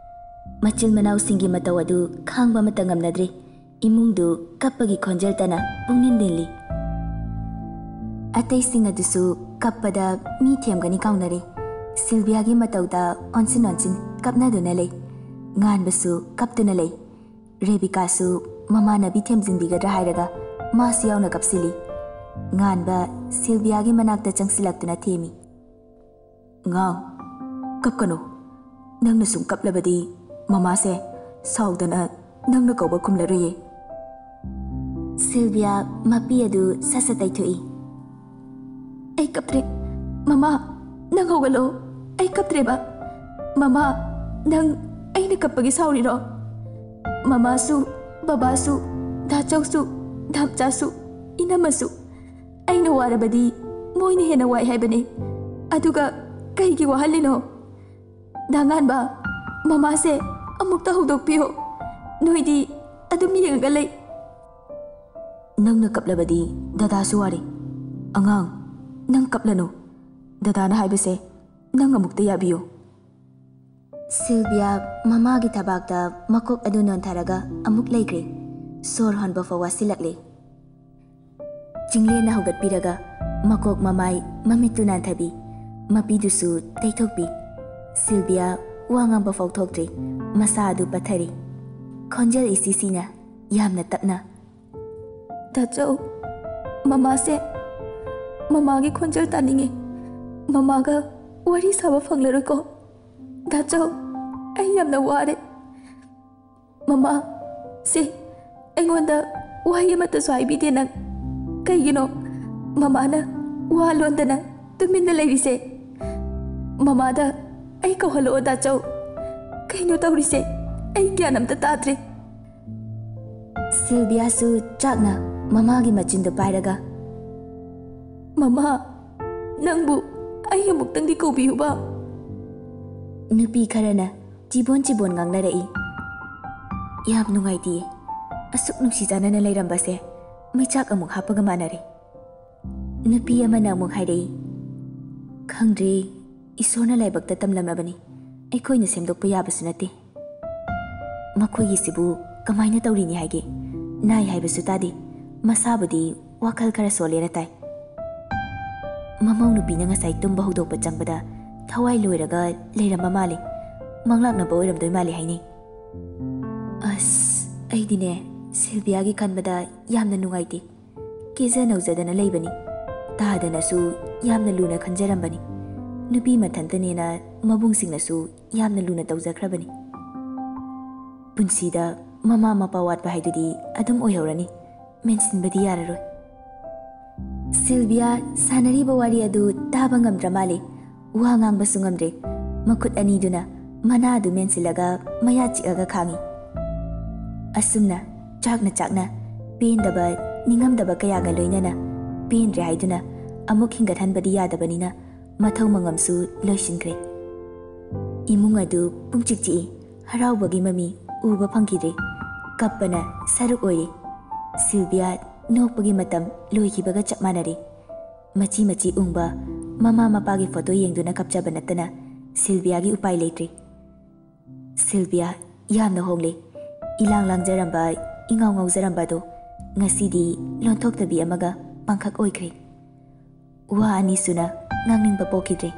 ꯃꯆꯤꯜ ꯃꯅꯥꯎꯁꯤꯡꯒꯤ ꯃꯇꯧ ꯑꯗꯨ ꯈꯥꯡꯕ ꯑꯃꯠꯇ ꯉꯝꯅꯗ꯭ꯔꯤ꯫ ꯏꯃꯨꯡꯗꯨ ꯀꯞꯄꯒꯤ ꯈꯣꯟꯖꯦꯜꯇꯅ ꯄꯨꯡꯅꯤꯟ ꯅꯤꯜꯂꯤ꯫ ꯑꯇꯩꯁꯤꯡ ꯑꯗꯨꯁꯨ ꯀꯞꯄꯗ ꯃꯤ ꯊꯦꯝꯒꯅꯤ ꯀꯥꯎꯅꯔꯦ꯫ ꯁꯤꯜꯚꯤꯌꯥꯒꯤ ꯃꯇꯧꯗ ꯑꯣꯟꯁꯤꯟ ꯑꯣꯟꯁꯤꯟ ꯀꯞꯅꯗꯨꯅ ꯂꯩ꯫ ꯉꯥꯟꯕꯁꯨ ꯀꯞꯇꯨꯅ ꯂꯩ꯫ ꯔꯦꯕꯤꯀꯥꯁꯨ ꯃꯃꯥꯟꯅꯕꯤ ꯊꯦꯝꯖꯤꯟꯕꯤꯒꯗ꯭ꯔꯥ ꯍꯥꯏꯔꯒ ꯃꯥꯁꯨ ꯌꯥꯎꯅ ꯀꯞꯁꯤꯜꯂꯤ꯫ ꯉꯥꯟꯕ ꯁꯤꯜꯚꯤꯌꯥꯒꯤ ꯃꯅꯥꯛꯇ ꯆꯪꯁꯤꯜꯂꯛꯇꯨꯅ ꯊꯦꯝꯃꯤ꯫ "ꯉꯥꯡ, ꯀꯞꯀꯅꯨ꯫ ꯅꯪꯅ ꯁꯨꯝ ꯀꯞꯂꯕꯗꯤ ꯃꯃꯥꯁꯦ ꯁꯥꯎꯗꯅ ꯅꯪꯅ ꯀꯧꯕ ꯈꯨꯝꯂꯔꯣꯏꯌꯦ꯫" ꯁꯤꯜꯚꯤꯌꯥ ꯃꯄꯤ ꯑꯗꯨ ꯁꯠ ꯁꯠ ꯇꯩꯊꯣꯛꯏ꯫ "ꯑꯩ ꯀꯞꯇ꯭ꯔꯦ꯫ ꯃꯃꯥ, ꯅꯪ ꯍꯧꯒꯠꯂꯣ꯫ ꯑꯩ ꯀꯞꯇ꯭ꯔꯦꯕ꯫ ꯃꯃꯥ, ꯅꯪ ꯑꯩꯅ ꯀꯞꯄꯒꯤ ꯁꯥꯎꯔꯤꯔꯣ? ꯃꯃꯥꯁꯨ, ꯕꯕꯥꯁꯨ, ꯗꯥꯆꯧꯁꯨ, ꯗꯥꯝꯆꯥꯁꯨ, ꯏꯅꯝꯃꯁꯨ, ꯑꯩꯅ ꯋꯥꯔꯕꯗꯤ ꯃꯣꯏꯅ ꯍꯦꯟꯅ ꯋꯥꯏ ꯍꯥꯏꯕꯅꯦ꯫ ꯑꯗꯨꯒ ꯀꯩꯒꯤ ꯋꯥꯍꯜꯂꯤꯅꯣ? ꯗꯥ ꯉꯥꯟꯕ, ꯃꯃꯥꯁꯦ ꯑꯃꯨꯛꯇ ꯍꯧꯗꯣꯛꯄꯤꯌꯣ꯫ ꯅꯣꯏꯗꯤ ꯑꯗꯨꯝ ꯌꯦꯡꯉꯒ ꯂꯩ꯫ ꯅꯪꯅ ꯀꯞꯂꯕꯗꯤ ꯗꯗꯥꯁꯨ ꯋꯥꯔꯦ꯫ ꯑꯉꯥꯡ, ꯅꯪ ꯀꯞꯂꯅꯨ꯫ ꯗꯗꯥꯅ ꯍꯥꯏꯕꯁꯦ ꯅꯪ ꯑꯃꯨꯛꯇ ꯌꯥꯕꯤꯌꯨ꯫ ꯁꯤꯜꯚꯤꯌꯥ ꯃꯃꯥꯒꯤ ꯊꯕꯥꯛꯇ ꯃꯀꯣꯛ ꯑꯗꯨ ꯅꯣꯟꯊꯔꯒ ꯑꯃꯨꯛ ꯂꯩꯈ꯭ꯔꯦ꯫ ꯁꯣꯔ ꯍꯣꯟꯕ ꯐꯥꯎ ꯋꯥꯁꯤꯜꯂꯛꯂꯦ꯫ ꯆꯤꯡꯂꯦꯟꯅ ꯍꯧꯒꯠꯄꯤꯔꯒ ꯃꯀꯣꯛ, ꯃꯃꯥꯏ, ꯃꯃꯤꯠꯇꯨ ꯅꯥꯟꯊꯕꯤ, ꯃꯄꯤꯗꯨꯁꯨ ꯇꯩꯊꯣꯛꯄꯤ꯫ ꯁꯤꯜꯚꯤꯌꯥ ꯋꯥ ꯉꯥꯡꯕ ꯐꯥꯎ ꯊꯣꯛꯇ꯭ꯔꯤ꯫ ꯃꯁꯥ ꯑꯗꯨ ꯄꯠꯊꯔꯤ꯫ ꯈꯣꯟꯖꯦꯜ ꯏꯁꯤ ꯁꯤꯅ, ꯌꯥꯝꯅ ꯇꯞꯅ, "ꯗꯥꯆꯧ, ꯃꯃꯥꯁꯦ, ꯃꯃꯥꯒꯤ ꯈꯣꯟꯖꯦꯜ ꯇꯥꯅꯤꯡꯉꯦ꯫ ꯃꯃꯥꯒ ꯋꯥꯔꯤ ꯁꯥꯕ ꯐꯪꯂꯔꯣꯏꯀꯣ? ꯗꯥꯆꯧ, ꯑꯩ ꯌꯥꯝꯅ ꯋꯥꯔꯦ꯫ ꯃꯃꯥ, ꯁꯦ, ꯑꯩꯉꯣꯟꯗ ꯋꯥꯍꯩ ꯑꯃꯠꯇꯁꯨ ꯍꯥꯏꯕꯤꯗꯦ ꯅꯪ꯫ ꯀꯩꯒꯤꯅꯣ ꯃꯃꯥꯅ ꯋꯥ ꯂꯣꯟꯗꯅ ꯇꯨꯃꯤꯟꯅ ꯂꯩꯔꯤꯁꯦ? ꯃꯃꯥꯗ ꯑꯩ ꯀꯧꯍꯜꯂꯛꯑꯣ, ꯗꯥꯆꯧ꯫ ꯀꯩꯅꯣ ꯇꯧꯔꯤꯁꯦ? ꯑꯩ ꯒ꯭ꯌꯥꯟ ꯑꯝꯇ ꯇꯥꯗ꯭ꯔꯦ꯫" ꯁꯤꯜꯚꯤꯌꯥꯁꯨ ꯆꯥꯛꯅ ꯃꯃꯥꯒꯤ ꯃꯆꯤꯟꯗꯨ ꯄꯥꯏꯔꯒ, "ꯃꯃꯥ, ꯅꯪꯕꯨ ꯑꯩ ꯑꯃꯨꯛꯇꯪꯗꯤ ꯀꯧꯕꯤꯌꯨꯕ꯫" ꯅꯨꯄꯤ ꯈꯔꯅ ꯆꯤꯕꯣꯟ ꯆꯤꯕꯣꯟ ꯉꯥꯡꯅꯔꯛꯏ꯫ "ꯌꯥꯝ ꯅꯨꯡꯉꯥꯏꯇꯤꯌꯦ꯫ ꯑꯁꯨꯛ ꯅꯨꯡꯁꯤ ꯆꯥꯟꯅꯅ ꯂꯩꯔꯝꯕꯁꯦ ꯃꯩꯆꯥꯛ ꯑꯃꯨꯛ ꯍꯥꯞꯄꯒ ꯃꯥꯟꯅꯔꯦ꯫" ꯅꯨꯄꯤ ꯑꯃꯅ ꯑꯃꯨꯛ ꯍꯥꯏꯔꯛꯏ, "ꯈꯪꯗ꯭ꯔꯦ, ꯏꯁꯣꯔꯅ ꯂꯥꯏꯕꯛꯇ ꯇꯝꯂꯝꯂꯕꯅꯤ, ꯑꯩꯈꯣꯏꯅ ꯁꯦꯝꯗꯣꯛꯄ ꯌꯥꯕꯁꯨ ꯅꯠꯇꯦ꯫ ꯃꯈꯣꯏꯒꯤꯁꯤꯕꯨ ꯀꯃꯥꯏꯅ ꯇꯧꯔꯤꯅꯤ ꯍꯥꯏꯒꯦ? ꯅꯥꯏ ꯍꯥꯏꯕꯁꯨ ꯇꯥꯗꯦ꯫ ꯃꯁꯥꯕꯨꯗꯤ ꯋꯥꯈꯜ ꯈꯔ ꯁꯣꯜꯂꯦꯅ ꯇꯥꯏ꯫ ꯃꯃꯧ ꯅꯨꯄꯤꯅ ꯉꯁꯥꯏ ꯇꯨꯝꯕ ꯍꯧꯗꯣꯛꯄ ꯆꯪꯕꯗ ꯊꯋꯥꯏ ꯂꯣꯏꯔꯒ ꯂꯩꯔꯝꯕ ꯃꯥꯜꯂꯦ꯫ ꯃꯪꯂꯥꯛꯅꯕ ꯑꯣꯏꯔꯝꯗꯣꯏ ꯃꯥꯜꯂꯦ ꯍꯥꯏꯅꯩ꯫" ꯑꯁ, ꯑꯩꯗꯤꯅꯦ, ꯁꯤꯜꯚꯤꯌꯥꯒꯤ ꯈꯟꯕꯗ ꯌꯥꯝꯅ ꯅꯨꯡꯉꯥꯏꯇꯦ꯫ ꯀꯦꯖ ꯅꯧꯖꯗꯅ ꯂꯩꯕꯅꯤ꯫ ꯇꯥꯗꯅꯁꯨ ꯌꯥꯝꯅ ꯂꯨꯅ ꯈꯟꯖꯔꯝꯕꯅꯤ꯫ ꯅꯨꯄꯤ ꯃꯊꯟꯇꯅꯦꯅ ꯃꯕꯨꯡꯁꯤꯡꯅꯁꯨ ꯌꯥꯝꯅ ꯂꯨꯅ ꯇꯧꯖꯈ꯭ꯔꯕꯅꯤ꯫ ꯄꯨꯟꯁꯤꯗ ꯃꯃꯥ ꯃꯄꯥ ꯋꯥꯠꯄ ꯍꯥꯏꯗꯨꯗꯤ ꯑꯗꯨꯝ ꯑꯣꯏꯍꯧꯔꯅꯤ꯫ ꯃꯦꯟꯁꯤꯟꯕꯗꯤ ꯌꯥꯔꯔꯣꯏ꯫ ꯁꯤꯜꯚꯤꯌꯥ ꯁꯥꯟꯅꯔꯤꯕ ꯋꯥꯔꯤ ꯑꯗꯨ ꯇꯥꯕ ꯉꯝꯗ꯭ꯔ ꯃꯥꯜꯂꯦ꯫ ꯋꯥ ꯉꯥꯡꯕꯁꯨ ꯉꯝꯗ꯭ꯔꯦ꯫ ꯃꯈꯨꯠ ꯑꯅꯤꯗꯨꯅ ꯃꯅꯥ ꯑꯗꯨ ꯃꯦꯟꯁꯤꯜꯂꯒ ꯃꯌꯥ ꯆꯤꯛꯑꯒ ꯈꯥꯡꯏ꯫ ꯑꯁꯨꯝꯅ ꯆꯥꯛꯅ ꯆꯥꯛꯅ ꯄꯦꯟꯗꯕ, ꯅꯤꯡꯉꯝꯗꯕ ꯀꯌꯥꯒ ꯂꯣꯏꯅꯅ ꯄꯦꯟꯗ꯭ꯔꯦ ꯍꯥꯏꯗꯨꯅ ꯑꯃꯨꯛ ꯍꯤꯡꯒꯠꯍꯟꯕꯗꯤ ꯌꯥꯗꯕꯅꯤꯅ ꯃꯊꯧ ꯃꯉꯝꯁꯨ ꯂꯣꯏꯁꯤꯟꯈ꯭ꯔꯦ꯫ ꯏꯃꯨꯡ ꯑꯗꯨ ꯄꯨꯡꯆꯤꯛ ꯆꯤꯛꯏ꯫ ꯍꯔꯥꯎꯕꯒꯤ ꯃꯃꯤ ꯎꯕ ꯐꯪꯈꯤꯗ꯭ꯔꯦ꯫ ꯀꯞꯄꯅ ꯁꯔꯨꯛ ꯑꯣꯏꯔꯦ꯫ ꯁꯤꯜꯚꯤꯌꯥ ꯅꯣꯛꯄꯒꯤ ꯃꯇꯝ ꯂꯣꯏꯈꯤꯕꯒ ꯆꯞ ꯃꯥꯟꯅꯔꯦ꯫ ꯃꯆꯤ ꯃꯆꯤ ꯎꯪꯕ ꯃꯃꯥ ꯃꯄꯥꯒꯤ ꯐꯣꯇꯣ ꯌꯦꯡꯗꯨꯅ ꯀꯞꯆꯕ ꯅꯠꯇꯅ ꯁꯤꯜꯚꯤꯌꯥꯒꯤ ꯎꯄꯥꯏ ꯂꯩꯇ꯭ꯔꯦ꯫ ꯁꯤꯜꯚꯤꯌꯥ ꯌꯥꯝꯅ ꯍꯣꯡꯂꯦ꯫ ꯏꯂꯥꯡ ꯂꯥꯡꯖꯔꯝꯕ, ꯏꯉꯥꯎ ꯉꯥꯎꯖꯔꯝꯕ ꯑꯗꯣ ꯉꯁꯤꯗꯤ ꯂꯣꯟꯊꯣꯛꯇꯕꯤ ꯑꯃꯒ ꯄꯥꯡꯈꯛ ꯑꯣꯏꯈ꯭ꯔꯦ꯫ ꯋꯥ ꯑꯅꯤ ꯁꯨꯅ ꯉꯥꯡꯅꯤꯡꯕ ꯄꯣꯛꯈꯤꯗ꯭ꯔꯦ꯫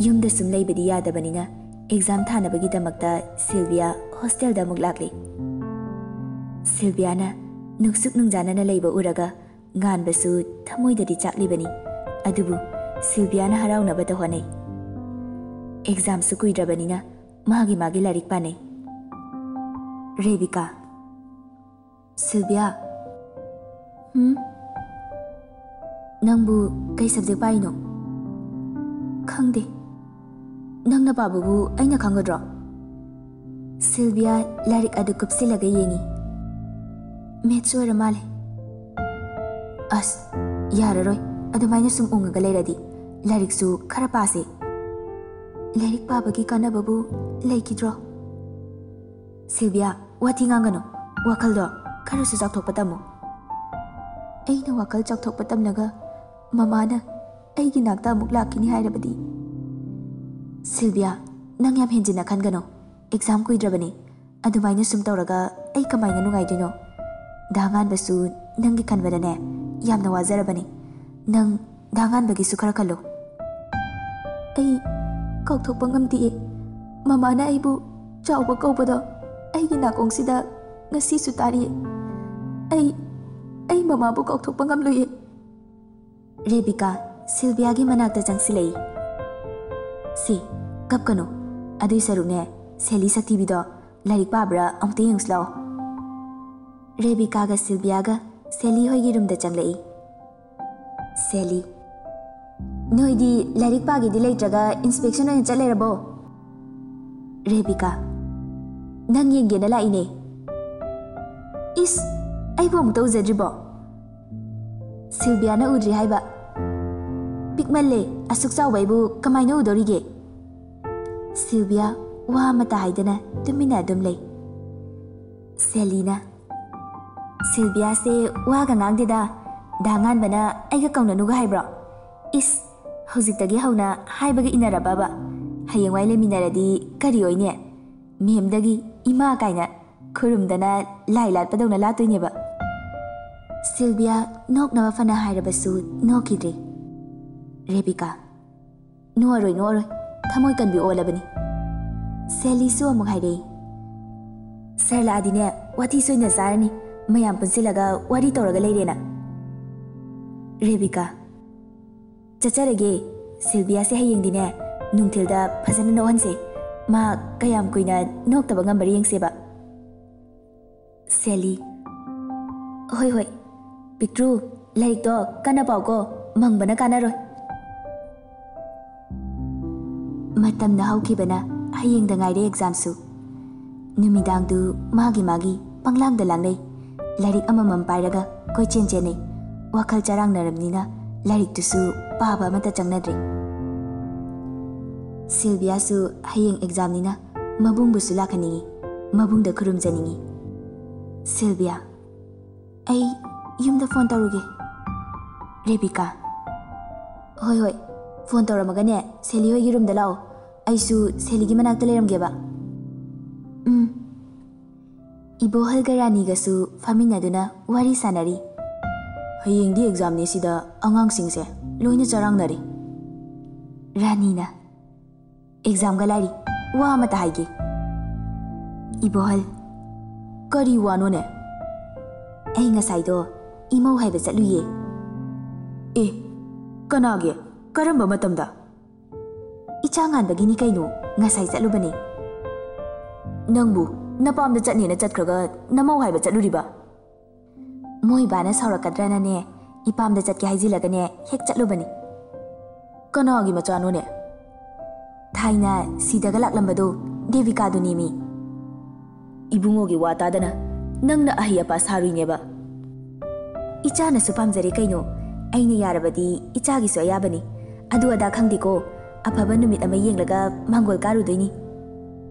ꯌꯨꯝꯗ ꯁꯨꯝ ꯂꯩꯕꯗꯤ ꯌꯥꯗꯕꯅꯤꯅ ꯑꯦꯛꯖꯥꯝ ꯊꯥꯅꯕꯒꯤꯗꯃꯛꯇ ꯁꯤꯜꯚꯤꯌꯥ ꯍꯣꯁꯇꯦꯜꯗ ꯑꯃꯨꯛ ꯂꯥꯛꯂꯦ꯫ ꯁꯤꯜꯚꯤꯌꯥꯅ ꯅꯨꯡꯁꯨꯛ ꯅꯨꯡꯖꯥꯅꯅ ꯂꯩꯕ ꯎꯔꯒ ꯉꯥꯟꯕꯁꯨ ꯊꯃꯣꯏꯗꯗꯤ ꯆꯥꯛꯂꯤꯕꯅꯤ꯫ ꯑꯗꯨꯕꯨ ꯁꯤꯜꯚꯤꯌꯥꯅ ꯍꯔꯥꯎꯅꯕꯇ ꯍꯣꯠꯅꯩ꯫ ꯑꯦꯛꯖꯥꯝꯁꯨ ꯀꯨꯏꯗ꯭ꯔꯕꯅꯤꯅ ꯃꯥꯒꯤ ꯃꯥꯒꯤ ꯂꯥꯏꯔꯤꯛ ꯄꯥꯅꯩ꯫ ꯔꯦꯕꯤꯀꯥ꯫ ꯁꯤꯜꯚꯤꯌꯥ꯫ ꯍꯨꯝ? ꯅꯪꯕꯨ ꯀꯩ ꯁꯕꯖꯦꯛ ꯄꯥꯏꯅꯣ? ꯈꯪꯗꯦ꯫ ꯅꯪꯅ ꯄꯥꯕꯕꯨ ꯑꯩꯅ ꯈꯪꯒꯗ꯭ꯔꯣ? ꯁꯤꯜꯚꯤꯌꯥ ꯂꯥꯏꯔꯤꯛ ꯑꯗꯨ ꯀꯨꯞꯁꯤꯜꯂꯒ ꯌꯦꯡꯏ꯫ ꯃꯦꯠꯁ ꯑꯣꯏꯔ ꯃꯥꯜꯂꯦ꯫ ꯑꯁ, ꯌꯥꯔꯔꯣꯏ꯫ ꯑꯗꯨꯃꯥꯏꯅ ꯁꯨꯝ ꯎꯪꯉꯒ ꯂꯩꯔꯗꯤ꯫ ꯂꯥꯏꯔꯤꯛꯁꯨ ꯈꯔ ꯄꯥꯁꯦ꯫ ꯂꯥꯏꯔꯤꯛ ꯄꯥꯕꯒꯤ ꯀꯥꯟꯅꯕꯕꯨ ꯂꯩꯈꯤꯗ꯭ꯔꯣ? ꯁꯤꯜꯚꯤꯌꯥ, ꯋꯥꯊꯤ ꯉꯥꯡꯒꯅꯨ꯫ ꯋꯥꯈꯜꯗꯣ ꯈꯔꯁꯨ ꯆꯥꯎꯊꯣꯛꯄ ꯇꯝꯃꯨ꯫ ꯑꯩꯅ ꯋꯥꯈꯜ ꯆꯥꯎꯊꯣꯛꯄ ꯇꯝꯂꯒ ꯃꯃꯥꯅ ꯑꯩꯒꯤ ꯅꯥꯛꯇ ꯑꯃꯨꯛ ꯂꯥꯛꯈꯤꯅꯤ ꯍꯥꯏꯔꯕꯗꯤ? ꯁꯤꯜꯚꯤꯌꯥ, ꯅꯪ ꯌꯥꯝ ꯍꯦꯟꯖꯤꯟꯅ ꯈꯟꯒꯅꯨ꯫ ꯑꯦꯛꯖꯥꯝ ꯀꯨꯏꯗ꯭ꯔꯕꯅꯤ꯫ ꯑꯗꯨꯃꯥꯏꯅ ꯁꯨꯝ ꯇꯧꯔꯒ ꯑꯩ ꯀꯃꯥꯏꯅ ꯅꯨꯡꯉꯥꯏꯗꯣꯏꯅꯣ? ꯗꯥ ꯉꯥꯟꯕꯁꯨ ꯅꯪꯒꯤ ꯈꯟꯕꯗꯅꯦ ꯌꯥꯝꯅ ꯋꯥꯖꯔꯕꯅꯤ꯫ ꯅꯪ ꯗꯥ ꯉꯥꯟꯕꯒꯤꯁꯨ ꯈꯔ ꯈꯜꯂꯨ꯫ ꯑꯩ ꯀꯥꯎꯊꯣꯛꯄ ꯉꯝꯗꯤꯌꯦ꯫ ꯃꯃꯥꯅ ꯑꯩꯕꯨ ꯆꯥꯎꯕ ꯀꯧꯕꯗꯣ ꯑꯩꯒꯤ ꯅꯥꯀꯣꯡꯁꯤꯗ ꯉꯁꯤꯁꯨ ꯇꯥꯔꯤꯌꯦ꯫ ꯑꯩ, ꯑꯩ ꯃꯃꯥꯕꯨ ꯀꯥꯎꯊꯣꯛꯄ ꯉꯝꯂꯣꯏꯌꯦ꯫ ꯔꯦꯕꯤꯀꯥ ꯁꯤꯜꯚꯤꯌꯥꯒꯤ ꯃꯅꯥꯛꯇ ꯆꯪꯁꯤꯜꯂꯛꯏ꯫ ꯁꯤ, ꯀꯞꯀꯅꯨ꯫ ꯑꯗꯨꯏ ꯁꯔꯨꯛꯅꯦ, ꯁꯦꯂꯤ ꯁꯛꯊꯤꯕꯤꯗꯣ ꯂꯥꯏꯔꯤꯛ ꯄꯥꯕ꯭ꯔꯥ ꯑꯃꯨꯛꯇ ꯌꯦꯡꯉꯨꯁꯤ ꯂꯥꯛꯑꯣ꯫ ꯔꯦꯕꯤꯀꯥꯒ ꯁꯤꯜꯚꯤꯌꯥꯒ ꯁꯦꯂꯤ ꯍꯣꯏꯒꯤ ꯔꯨꯝꯗ ꯆꯪꯂꯛꯏ꯫ ꯁꯦꯂꯤ꯫ ꯅꯣꯏꯗꯤ ꯂꯥꯏꯔꯤꯛ ꯄꯥꯒꯦꯗꯤ ꯂꯩꯇ꯭ꯔꯒ inspection ꯑꯣꯏꯅ ꯆꯠ ꯂꯩꯔꯕꯣ? ꯔꯦꯕꯤꯀꯥ, ꯅꯪ ꯌꯦꯡꯒꯦꯅ ꯂꯥꯛꯏꯅꯦ꯫ ꯏꯁ, ꯑꯩꯕꯨ ꯑꯃꯨꯛꯇ ꯎꯖꯗ꯭ꯔꯤꯕꯣ? ꯁꯤꯜꯕꯤꯌꯥꯅ ꯎꯗ꯭ꯔꯤ ꯍꯥꯏꯕ? ꯄꯤꯛꯃꯜꯂꯦ, ꯑꯁꯨꯛ ꯆꯥꯎꯕ ꯑꯩꯕꯨ ꯀꯃꯥꯏꯅ ꯎꯗꯧꯔꯤꯒꯦ? ꯁꯤꯜꯕꯤꯌꯥ ꯋꯥ ꯑꯃꯠꯇ ꯍꯥꯏꯗꯅ ꯇꯨꯃꯤꯟꯅ ꯑꯗꯨꯝ ꯂꯩ꯫ ꯁꯦꯂꯤꯅ, "ꯁꯤꯜꯕꯤꯌꯥꯁꯦ ꯋꯥꯒ ꯉꯥꯡꯗꯦꯗ, ꯗꯥ ꯉꯥꯟꯕꯅ ꯑꯩꯒ ꯀꯧꯅꯅꯨꯒ ꯍꯥꯏꯕ꯭ꯔꯣ? ꯏꯁ, ꯍꯧꯖꯤꯛꯇꯒꯤ ꯍꯧꯅ ꯍꯥꯏꯕꯒ ꯏꯟꯅꯔꯕꯕ? ꯍꯌꯦꯡꯋꯥꯏ ꯂꯩꯃꯤꯟꯅꯔꯗꯤ ꯀꯔꯤ ꯑꯣꯏꯅꯤ? ꯃꯦꯝꯗꯒꯤ ꯏꯃꯥ ꯀꯥꯏꯅ ꯈꯨꯔꯨꯝꯗꯅ ꯂꯥꯏ ꯂꯥꯠꯄꯗꯧꯅ ꯂꯥꯠꯇꯣꯏꯅꯦꯕ꯫" ꯁꯤꯜꯕꯤꯌꯥ ꯅꯣꯛꯅꯕ ꯐꯅ ꯍꯥꯏꯔꯕꯁꯨ ꯅꯣꯛꯈꯤꯗ꯭ꯔꯦ꯫ ꯔꯦꯕꯤꯀꯥ, "ꯅꯣꯛꯑꯔꯣꯏ, ꯅꯣꯛꯑꯔꯣꯏ꯫ ꯊꯃꯣꯏ ꯀꯟꯕꯤ ꯑꯣꯜꯂꯕꯅꯤ꯫" ꯁꯦꯂꯤꯁꯨ ꯑꯃꯨꯛ ꯍꯥꯏꯔꯛꯏ, "ꯁꯥꯔ ꯂꯥꯛꯑꯗꯤꯅꯦ, ꯋꯥꯊꯤ ꯁꯣꯏꯅ ꯆꯥꯔꯅꯤ꯫ ꯃꯌꯥꯝ ꯄꯨꯟꯁꯤꯜꯂꯒ ꯋꯥꯔꯤ ꯇꯧꯔꯒ ꯂꯩꯔꯦꯅ꯫" ꯔꯦꯕꯤꯀꯥ, "ꯆꯠꯆꯔꯒꯦ꯫ ꯁꯤꯜꯕꯤꯌꯥꯁꯦ ꯍꯌꯦꯡꯗꯤꯅꯦ, ꯅꯨꯡꯊꯤꯜꯗ ꯐꯖꯅ ꯅꯣꯛꯍꯟꯁꯦ꯫ ꯃꯥ ꯀꯌꯥꯝ ꯀꯨꯏꯅ ꯅꯣꯛꯇꯕ ꯉꯝꯕ꯭ꯔꯥ ꯌꯦꯡꯁꯦꯕ꯫" ꯁꯦꯂꯤ, "ꯍꯣꯏ, ꯍꯣꯏ꯫ ꯄꯤꯛꯇ꯭ꯔꯨ, ꯂꯥꯏꯔꯤꯛꯇꯣ ꯀꯟꯅ ꯄꯥꯎꯀꯣ, ꯃꯪꯕꯅ ꯀꯥꯟꯅꯔꯣꯏ꯫" ꯃꯇꯝꯅ ꯍꯧꯈꯤꯕꯅ ꯍꯌꯦꯡꯗ ꯉꯥꯏꯔꯦ ꯑꯦꯛꯖꯥꯝꯁꯨ꯫ ꯅꯨꯃꯤꯗꯥꯡꯗꯨ ꯃꯥꯒꯤ ꯃꯥꯒꯤ ꯄꯪꯂꯥꯡꯗ ꯂꯥꯡꯅꯩ꯫ ꯂꯥꯏꯔꯤꯛ ꯑꯃꯃꯝ ꯄꯥꯏꯔꯒ ꯀꯣꯏꯆꯦꯟ ꯆꯦꯟꯅꯩ꯫ ꯋꯥꯈꯜ ꯆꯔꯥꯡꯅꯔꯕꯅꯤꯅ ꯂꯥꯏꯔꯤꯛꯇꯨꯁꯨ ꯄꯥꯕ ꯑꯃꯠꯇ ꯆꯪꯅꯗ꯭ꯔꯦ꯫ ꯁꯤꯜꯕꯤꯌꯥꯁꯨ ꯍꯌꯦꯡ ꯑꯦꯛꯖꯥꯝꯅꯤꯅ ꯃꯕꯨꯡꯕꯨꯁꯨ ꯂꯥꯛꯍꯟꯅꯤꯡꯏ, ꯃꯕꯨꯡꯗ ꯈꯨꯔꯨꯝꯖꯅꯤꯡꯏ꯫ ꯁꯤꯜꯕꯤꯌꯥ, "ꯑꯩ ꯌꯨꯝꯗ ꯐꯣꯟ ꯇꯧꯔꯨꯒꯦ꯫" ꯔꯦꯕꯤꯀꯥ, "ꯍꯣꯏ, ꯍꯣꯏ, ꯐꯣꯟ ꯇꯧꯔꯝꯃꯒꯅꯦ, ꯁꯦꯂꯤ ꯍꯣꯏꯒꯤ ꯔꯨꯝꯗ ꯂꯥꯛꯑꯣ꯫ ꯑꯩꯁꯨ ꯁꯦꯂꯤꯒꯤ ꯃꯅꯥꯛꯇ ꯂꯩꯔꯝꯒꯦꯕ꯫" "ꯎꯝ꯫" ꯏꯕꯣꯍꯜꯒ ꯔꯥꯅꯤꯒꯁꯨ ꯐꯝꯃꯤꯟꯅꯗꯨꯅ ꯋꯥꯔꯤ ꯁꯥꯟꯅꯔꯤ꯫ "ꯍꯌꯦꯡꯗꯤ ꯑꯦꯛꯖꯥꯝꯅꯦ, ꯁꯤꯗ ꯑꯉꯥꯡꯁꯤꯡꯁꯦ ꯂꯣꯏꯅ ꯆꯔꯥꯡꯅꯔꯤ꯫" ꯔꯥꯅꯤꯅ, "ꯑꯦꯛꯖꯥꯝꯒ ꯂꯥꯏꯔꯤ, ꯋꯥ ꯑꯃꯇ ꯍꯥꯏꯒꯦ꯫" ꯏꯕꯣꯍꯜ, "ꯀꯔꯤ ꯋꯥꯅꯣꯅꯦ?" "ꯑꯩ ꯉꯁꯥꯏꯗꯣ ꯏꯃꯧ ꯍꯥꯏꯕ ꯆꯠꯂꯨꯏꯌꯦ꯫" "ꯑꯦ, ꯀꯅꯥꯒꯤ? ꯀꯔꯝꯕ ꯃꯇꯝꯗ?" "ꯏꯆꯥ ꯉꯥꯟꯕꯒꯤꯅꯤ ꯀꯩꯅꯣ, ꯉꯁꯥꯏ ꯆꯠꯂꯨꯕꯅꯦ꯫" "ꯅꯪꯕꯨ ꯅꯄꯥꯝꯗ ꯆꯠꯅꯦꯅ ꯆꯠꯈ꯭ꯔꯒ ꯅꯃꯧ ꯍꯥꯏꯕ ꯆꯠꯂꯨꯔꯤꯕ?" "ꯃꯣꯏ ꯕꯥꯅ ꯁꯥꯎꯔꯛꯀꯗ꯭ꯔꯅꯅꯦ, ꯏꯄꯥꯝꯗ ꯆꯠꯀꯦ ꯍꯥꯏꯖꯤꯜꯂꯒꯅꯦ ꯍꯦꯛ ꯆꯠꯂꯨꯕꯅꯤ꯫" ꯀꯅꯥꯒꯤ ꯃꯆꯥꯅꯣꯅꯦ? ꯊꯥꯏꯅ ꯁꯤꯗꯒ ꯂꯥꯛꯂꯝꯕꯗꯣ ꯗꯦꯕꯤꯀꯥꯗꯨꯅꯦꯃꯤ꯫ ꯏꯕꯨꯡꯉꯣꯒꯤ ꯋꯥ ꯇꯥꯗꯅ ꯅꯪꯅ ꯑꯍꯩ ꯑꯄꯥ ꯁꯥꯔꯨꯏꯅꯦꯕ꯫ ꯏꯆꯥꯅꯁꯨ ꯄꯥꯝꯖꯔꯦ ꯀꯩꯅꯣ꯫ ꯑꯩꯅ ꯌꯥꯔꯕꯗꯤ ꯏꯆꯥꯒꯤꯁꯨ ꯑꯌꯥꯕꯅꯤ꯫ ꯑꯗꯨ ꯑꯗꯥ ꯈꯪꯗꯦꯀꯣ꯫ ꯑꯐꯕ ꯅꯨꯃꯤꯠ ꯑꯃ ꯌꯦꯡꯂꯒ ꯃꯥꯡꯒꯣꯜ ꯀꯥꯔꯨꯗꯣꯏꯅꯤ꯫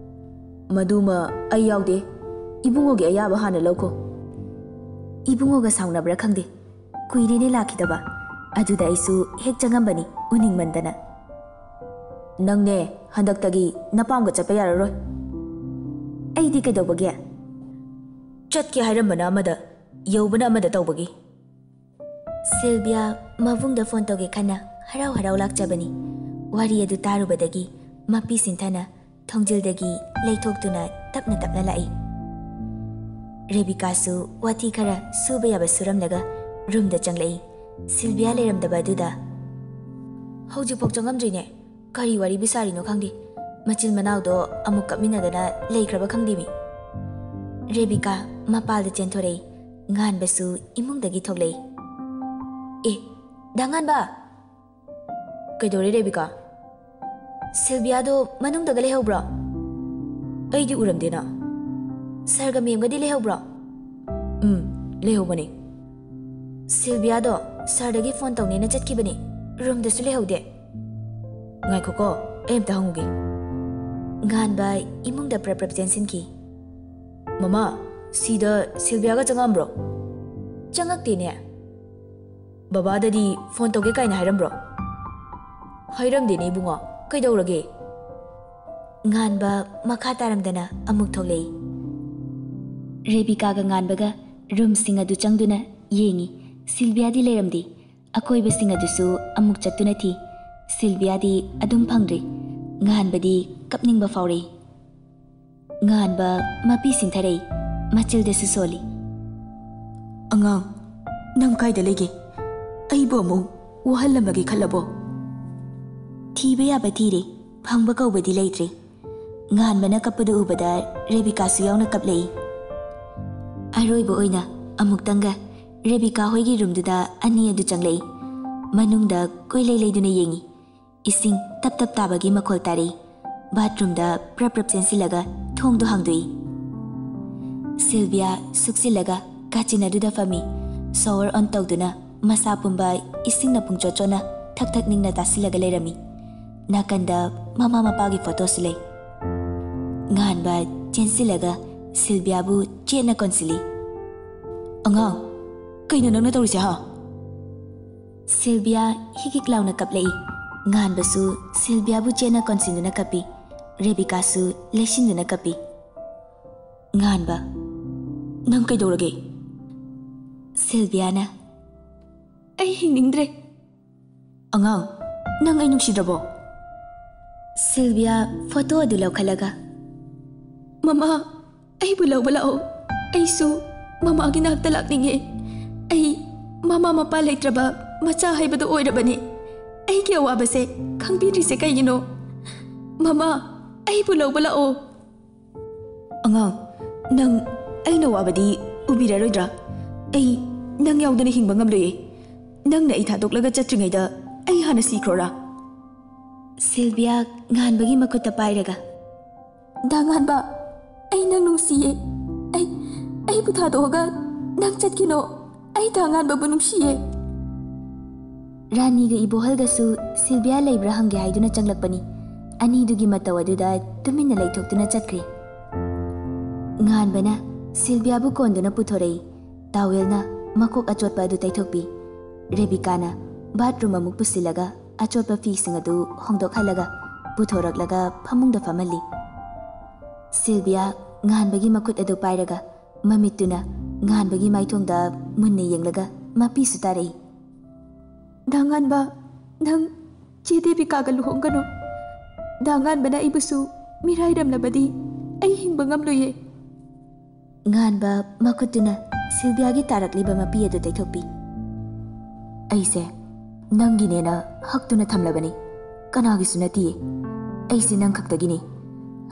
ꯃꯗꯨꯃ ꯑꯩ ꯌꯥꯎꯗꯦ꯫ ꯏꯕꯨꯡꯉꯣꯒꯤ ꯑꯌꯥꯕ ꯍꯥꯟꯅ ꯂꯧꯈꯣ꯫ ꯏꯕꯨꯡꯉꯣꯒ ꯁꯥꯎꯅꯕ꯭ꯔꯥ ꯈꯪꯗꯦ꯫ ꯀꯨꯏꯔꯦꯅꯦ ꯂꯥꯛꯈꯤꯗꯕ꯫ ꯑꯗꯨꯗ ꯑꯩꯁꯨ ꯍꯦꯛ ꯆꯪꯉꯝꯕꯅꯤ ꯎꯅꯤꯡꯃꯟꯗꯅ꯫ ꯅꯪꯅꯦ, ꯍꯟꯗꯛꯇꯒꯤ ꯅꯄꯥꯝꯒ ꯆꯠꯄ ꯌꯥꯔꯔꯣꯏ꯫ ꯑꯩꯗꯤ ꯀꯩꯗꯧꯕꯒꯦ? ꯆꯠꯀꯦ ꯍꯥꯏꯔꯝꯕꯅ ꯑꯃꯗ, ꯌꯧꯕꯅ ꯑꯃꯗ ꯇꯧꯕꯒꯤ꯫ ꯁꯤꯜꯚꯤꯌꯥ ꯃꯕꯨꯡꯗ ꯐꯣꯟ ꯇꯧꯒꯦ ꯈꯟꯅ ꯍꯔꯥꯎ ꯍꯔꯥꯎ ꯂꯥꯛꯆꯕꯅꯤ꯫ ꯋꯥꯔꯤ ꯑꯗꯨ ꯇꯥꯔꯨꯕꯗꯒꯤ ꯃꯄꯤ ꯁꯤꯟꯊꯅ ꯊꯣꯡꯖꯤꯜꯗꯒꯤ ꯂꯩꯊꯣꯛꯇꯨꯅ ꯇꯞꯅ ꯇꯞꯅ ꯂꯥꯛꯏ꯫ ꯔꯦꯕꯤꯀꯥꯁꯨ ꯋꯥꯊꯤ ꯈꯔ ꯁꯨꯕ ꯌꯥꯕ ꯁꯨꯔꯝꯂꯒ ꯔꯨꯝꯗ ꯆꯪꯂꯛꯏ꯫ ꯁꯤꯜꯚꯤꯌꯥ ꯂꯩꯔꯝꯗꯕ ꯑꯗꯨꯗ, "ꯍꯧꯖꯤꯛꯐꯥꯎ ꯆꯪꯉꯝꯗ꯭ꯔꯤꯅꯦ꯫ ꯀꯔꯤ ꯋꯥꯔꯤꯕꯨ ꯁꯥꯔꯤꯅꯣ ꯈꯪꯗꯦ꯫ ꯃꯆꯤꯟ ꯃꯅꯥꯎꯗꯣ ꯑꯃꯨꯛ ꯀꯞꯃꯤꯟꯅꯗꯅ ꯂꯩꯈ꯭ꯔꯕ ꯈꯪꯗꯦꯃꯤ꯫" ꯔꯦꯕꯤꯀꯥ ꯃꯄꯥꯜꯗ ꯆꯦꯟꯊꯣꯔꯛꯏ꯫ ꯉꯥꯟꯕꯁꯨ ꯏꯃꯨꯡꯗꯒꯤ ꯊꯣꯛꯂꯛꯏ꯫ "ꯑꯦ, ꯗꯥ ꯉꯥꯟꯕ!" "ꯀꯩꯗꯧꯔꯦ ꯔꯦꯕꯤꯀꯥ?" "ꯁꯤꯜꯚꯤꯌꯥꯗꯣ ꯃꯅꯨꯡꯗꯒ ꯂꯩꯍꯧꯕ꯭ꯔꯣ?" "ꯑꯩꯗꯤ ꯎꯔꯝꯗꯦꯅ꯫" "ꯁꯥꯔꯒ ꯃꯦꯝꯒꯗꯤ ꯂꯩꯍꯧꯕ꯭ꯔꯣ?" "ꯎꯝ, ꯂꯩꯍꯧꯕꯅꯦ꯫" "ꯁꯤꯜꯚꯤꯌꯥꯗꯣ ꯁꯥꯔꯗꯒꯤ ꯐꯣꯟ ꯇꯧꯅꯦꯅ ꯆꯠꯈꯤꯕꯅꯦ, ꯔꯨꯝꯗꯁꯨ ꯂꯩꯍꯧꯗꯦ꯫" "ꯉꯥꯏꯈꯣꯀꯣ, ꯑꯩ ꯑꯝꯇ ꯍꯪꯉꯨꯒꯦ꯫" ꯉꯥꯟꯕ ꯏꯃꯨꯡꯗ ꯄ꯭ꯔꯞ ꯄ꯭ꯔꯞ ꯆꯦꯟꯁꯤꯟꯈꯤ꯫ "ꯃꯃꯥ, ꯁꯤꯗ ꯁꯤꯜꯚꯤꯌꯥꯒ ꯆꯪꯉꯛꯑꯝꯕ꯭ꯔꯣ?" "ꯆꯪꯉꯛꯇꯦꯅꯦ꯫" "ꯕꯕꯥꯗꯗꯤ ꯐꯣꯟ ꯇꯧꯒꯦ ꯀꯥꯏꯅ ꯍꯥꯏꯔꯝꯕ꯭ꯔꯣ?" "ꯍꯥꯏꯔꯝꯗꯦꯅꯦ ꯏꯕꯨꯡꯉꯣ, ꯀꯩꯗꯧꯔꯒꯦ?" ꯉꯥꯟꯕ ꯃꯈꯥ ꯇꯥꯔꯝꯗꯅ ꯑꯃꯨꯛ ꯊꯣꯛꯂꯛꯏ꯫ ꯔꯦꯕꯤꯀꯥꯒ ꯉꯥꯟꯕꯒ ꯔꯨꯝꯁꯤꯡ ꯑꯗꯨ ꯆꯪꯗꯨꯅ ꯌꯦꯡꯉꯤ꯫ ꯁꯤꯜꯚꯤꯌꯥꯗꯤ ꯂꯩꯔꯝꯗꯦ꯫ ꯑꯀꯣꯏꯕꯁꯤꯡ ꯑꯗꯨꯁꯨ ꯑꯃꯨꯛ ꯆꯠꯇꯨꯅ ꯊꯤ꯫ ꯁꯤꯜꯚꯤꯌꯥꯗꯤ ꯑꯗꯨꯝ ꯐꯪꯗ꯭ꯔꯦ꯫ ꯉꯥꯟꯕꯗꯤ ꯀꯞꯅꯤꯡꯕ ꯐꯥꯎꯔꯛꯏ꯫ ꯉꯥꯟꯕ ꯃꯄꯤ ꯁꯤꯟꯊꯔꯛꯏ, ꯃꯆꯤꯜꯗꯁꯨ ꯁꯣꯜꯂꯤ꯫ "ꯑꯉꯥꯡ, ꯅꯪ ꯀꯥꯏꯗ ꯂꯩꯒꯦ? ꯑꯩꯕꯨ ꯑꯃꯨꯛ ꯋꯥꯍꯜꯂꯝꯃꯒꯦ ꯈꯜꯂꯕꯣ?" ꯊꯤꯕ ꯌꯥꯕ ꯊꯤꯔꯦ, ꯐꯪꯕ ꯀꯧꯕꯗꯤ ꯂꯩꯇ꯭ꯔꯦ꯫ ꯉꯥꯟꯕꯅ ꯀꯞꯄꯗꯨ ꯎꯕꯗ ꯔꯦꯕꯤꯀꯥꯁꯨ ꯌꯥꯎꯅ ꯀꯞꯂꯛꯏ꯫ ꯑꯔꯣꯏꯕ ꯑꯣꯏꯅ ꯑꯃꯨꯛꯇꯪꯒ ꯔꯦꯕꯤꯀꯥ ꯍꯣꯏꯒꯤ ꯔꯨꯝꯗꯨꯗ ꯑꯅꯤ ꯑꯗꯨ ꯆꯪꯂꯛꯏ꯫ ꯃꯅꯨꯡꯗ ꯀꯣꯏꯂꯩ ꯂꯩꯗꯨꯅ ꯌꯦꯡꯉꯤ꯫ ꯏꯁꯤꯡ ꯇꯞ ꯇꯞ ꯇꯥꯕꯒꯤ ꯃꯈꯣꯜ ꯇꯥꯔꯛꯏ꯫ ꯕꯥꯠꯔꯨꯝꯗ ꯄ꯭ꯔꯞ ꯄ꯭ꯔꯞ ꯆꯦꯟꯁꯤꯜꯂꯒ ꯊꯣꯡꯗꯣ ꯍꯥꯡꯗꯣꯛꯏ꯫ ꯁꯤꯜꯚꯤꯌꯥ ꯁꯨꯛꯆꯤꯜꯂꯒ ꯀꯥꯆꯤꯟ ꯑꯗꯨꯗ ꯐꯝꯃꯤ꯫ ꯁꯣꯋꯔ ꯑꯣꯟ ꯇꯧꯗꯨꯅ ꯃꯁꯥ ꯄꯨꯝꯕ ꯏꯁꯤꯡꯅ ꯄꯨꯡꯆꯣꯠ ꯆꯣꯠꯅ ꯊꯛ ꯊꯛ ꯅꯤꯛꯅ ꯇꯥꯁꯤꯜꯂꯒ ꯂꯩꯔꯝꯃꯤ꯫ ꯅꯥꯀꯟꯗ ꯃꯃꯥ ꯃꯄꯥꯒꯤ ꯐꯣꯇꯣꯁꯨ ꯂꯩ꯫ ꯉꯥꯟꯕ ꯆꯦꯟꯁꯤꯜꯂꯒ ꯁꯤꯜꯚꯤꯌꯥꯕꯨ ꯆꯦꯠꯅ ꯀꯣꯟꯁꯤꯜꯂꯤ꯫ "ꯑꯉꯥꯡ, ꯀꯩꯅꯣ ꯅꯪꯅ ꯇꯧꯔꯤꯁꯦ, ꯍꯥ?" ꯁꯤꯜꯚꯤꯌꯥ ꯍꯤꯛ ꯍꯤꯛ ꯂꯥꯎꯅ ꯀꯞꯂꯛꯏ꯫ ꯉꯥꯟꯕꯁꯨ ꯁꯤꯜꯚꯤꯌꯥꯕꯨ ꯆꯦꯠꯅ ꯀꯣꯟꯁꯤꯟꯗꯨꯅ ꯀꯞꯄꯤ꯫ ꯔꯦꯕꯤꯀꯥꯁꯨ ꯂꯩꯁꯤꯟꯗꯨꯅ ꯀꯞꯄꯤ꯫ ꯉꯥꯟꯕ, "ꯅꯪ ꯀꯩꯗꯧꯔꯒꯦ?" ꯁꯤꯜꯚꯤꯌꯥꯅ, "ꯑꯩ ꯍꯤꯡꯅꯤꯡꯗ꯭ꯔꯦ꯫" "ꯑꯉꯥꯡ, ꯅꯪ ꯑꯩ ꯅꯨꯡꯁꯤꯗ꯭ꯔꯕꯣ?" ꯁꯤꯜꯚꯤꯌꯥ ꯐꯣꯇꯣ ꯑꯗꯨ ꯂꯧꯈꯠꯂꯒ, "ꯃꯃꯥ, ꯑꯩꯕꯨ ꯂꯧꯕ ꯂꯥꯛꯑꯣ꯫ ꯑꯩꯁꯨ ꯃꯃꯥꯒꯤ ꯅꯥꯛꯇ ꯂꯥꯛꯅꯤꯡꯉꯦ꯫ ꯑꯩ ꯃꯃꯥ ꯃꯄꯥ ꯂꯩꯇ꯭ꯔꯕ ꯃꯆꯥ ꯍꯥꯏꯕꯗꯨ ꯑꯣꯏꯔꯕꯅꯤ꯫ ꯑꯩꯒꯤ ꯑꯋꯥꯕꯁꯦ ꯈꯪꯕꯤꯗ꯭ꯔꯤꯁꯦ ꯀꯩꯒꯤꯅꯣ? ꯃꯃꯥ, ꯑꯩꯕꯨ ꯂꯧꯕ ꯂꯥꯛꯑꯣ꯫" "ꯑꯉꯥꯡ, ꯅꯪ ꯑꯩꯅ ꯋꯥꯕꯗꯤ ꯎꯕꯤꯔꯔꯣꯏꯗ꯭ꯔꯥ? ꯑꯩ ꯅꯪ ꯌꯥꯎꯗꯅ ꯍꯤꯡꯕ ꯉꯝꯂꯣꯏꯌꯦ꯫ ꯅꯪꯅ ꯑꯩ ꯊꯥꯗꯣꯛꯂꯒ ꯆꯠꯇ꯭ꯔꯤꯉꯩꯗ ꯑꯩ ꯍꯥꯟꯅ ꯁꯤꯈ꯭ꯔꯣꯔꯥ?" ꯁꯤꯜꯚꯤꯌꯥ ꯉꯥꯟꯕꯒꯤ ꯃꯈꯨꯠꯇ ꯄꯥꯏꯔꯒ, "ꯗꯥ ꯉꯥꯟꯕ, ꯑꯩ ꯅꯪ ꯅꯨꯡꯁꯤꯌꯦ꯫ ꯑꯩ, ꯑꯩꯕꯨ ꯊꯥꯗꯣꯛꯑꯒ ꯅꯪ ꯆꯠꯈꯤꯅꯣ꯫ ꯑꯩ ꯗꯥ ꯉꯥꯟꯕꯕꯨ ꯅꯨꯡꯁꯤꯌꯦ꯫" ꯔꯥꯅꯤꯒ ꯏꯕꯣꯍꯜꯒꯁꯨ ꯁꯤꯜꯚꯤꯌꯥ ꯂꯩꯕ꯭ꯔꯥ ꯍꯪꯒꯦ ꯍꯥꯏꯗꯨꯅ ꯆꯪꯂꯛꯄꯅꯤ꯫ ꯑꯅꯤꯗꯨꯒꯤ ꯃꯇꯧ ꯑꯗꯨꯗ ꯇꯨꯃꯤꯟꯅ ꯂꯩꯊꯣꯛꯇꯨꯅ ꯆꯠꯈ꯭ꯔꯦ꯫ ꯉꯥꯟꯕꯅ ꯁꯤꯜꯚꯤꯌꯥꯕꯨ ꯀꯣꯟꯗꯨꯅ ꯄꯨꯊꯣꯔꯛꯏ꯫ ꯇꯥꯋꯦꯜꯅ ꯃꯀꯣꯛ ꯑꯆꯣꯠꯄ ꯑꯗꯨ ꯇꯩꯊꯣꯛꯄꯤ꯫ ꯔꯦꯕꯤꯀꯥꯅ ꯕꯥꯠꯔꯨꯝ ꯑꯃꯨꯛ ꯄꯨꯁꯤꯜꯂꯒ ꯑꯆꯣꯠꯄ ꯐꯤꯁꯤꯡ ꯑꯗꯨ ꯍꯣꯡꯗꯣꯛꯍꯜꯂꯒ ꯄꯨꯊꯣꯔꯛꯂꯒ ꯐꯃꯨꯡꯗ ꯐꯝꯍꯜꯂꯤ꯫ ꯁꯤꯜꯚꯤꯌꯥ ꯉꯥꯟꯕꯒꯤ ꯃꯈꯨꯠ ꯑꯗꯨ ꯄꯥꯏꯔꯒ ꯃꯃꯤꯠꯇꯨꯅ ꯉꯥꯟꯕꯒꯤ ꯃꯥꯏꯊꯣꯡꯗ ꯃꯨꯟꯅ ꯌꯦꯡꯂꯒ ꯃꯄꯤꯁꯨ ꯇꯥꯔꯛꯏ꯫ "ꯗꯥ ꯉꯥꯟꯕ, ꯅꯪ ꯆꯦ ꯗꯦꯕꯤꯀꯥꯒ ꯂꯨꯍꯣꯡꯒꯅꯨ꯫ ꯗꯥ ꯉꯥꯟꯕꯅ ꯑꯩꯕꯨꯁꯨ ꯃꯤꯔꯥꯏꯔꯝꯂꯕꯗꯤ ꯑꯩ ꯍꯤꯡꯕ ꯉꯝꯂꯣꯏꯌꯦ꯫" ꯉꯥꯟꯕ ꯃꯈꯨꯠꯇꯨꯅ ꯁꯤꯜꯚꯤꯌꯥꯒꯤ ꯇꯥꯔꯛꯂꯤꯕ ꯃꯄꯤ ꯑꯗꯨ ꯇꯩꯊꯣꯛꯄꯤ꯫ "ꯑꯩꯁꯦ ꯅꯪꯒꯤꯅꯦꯅ ꯍꯛꯇꯨꯅ ꯊꯝꯂꯕꯅꯤ, ꯀꯅꯥꯒꯤꯁꯨ ꯅꯠꯇꯤꯌꯦ꯫ ꯑꯩꯁꯦ ꯅꯪ ꯈꯛꯇꯒꯤꯅꯤ꯫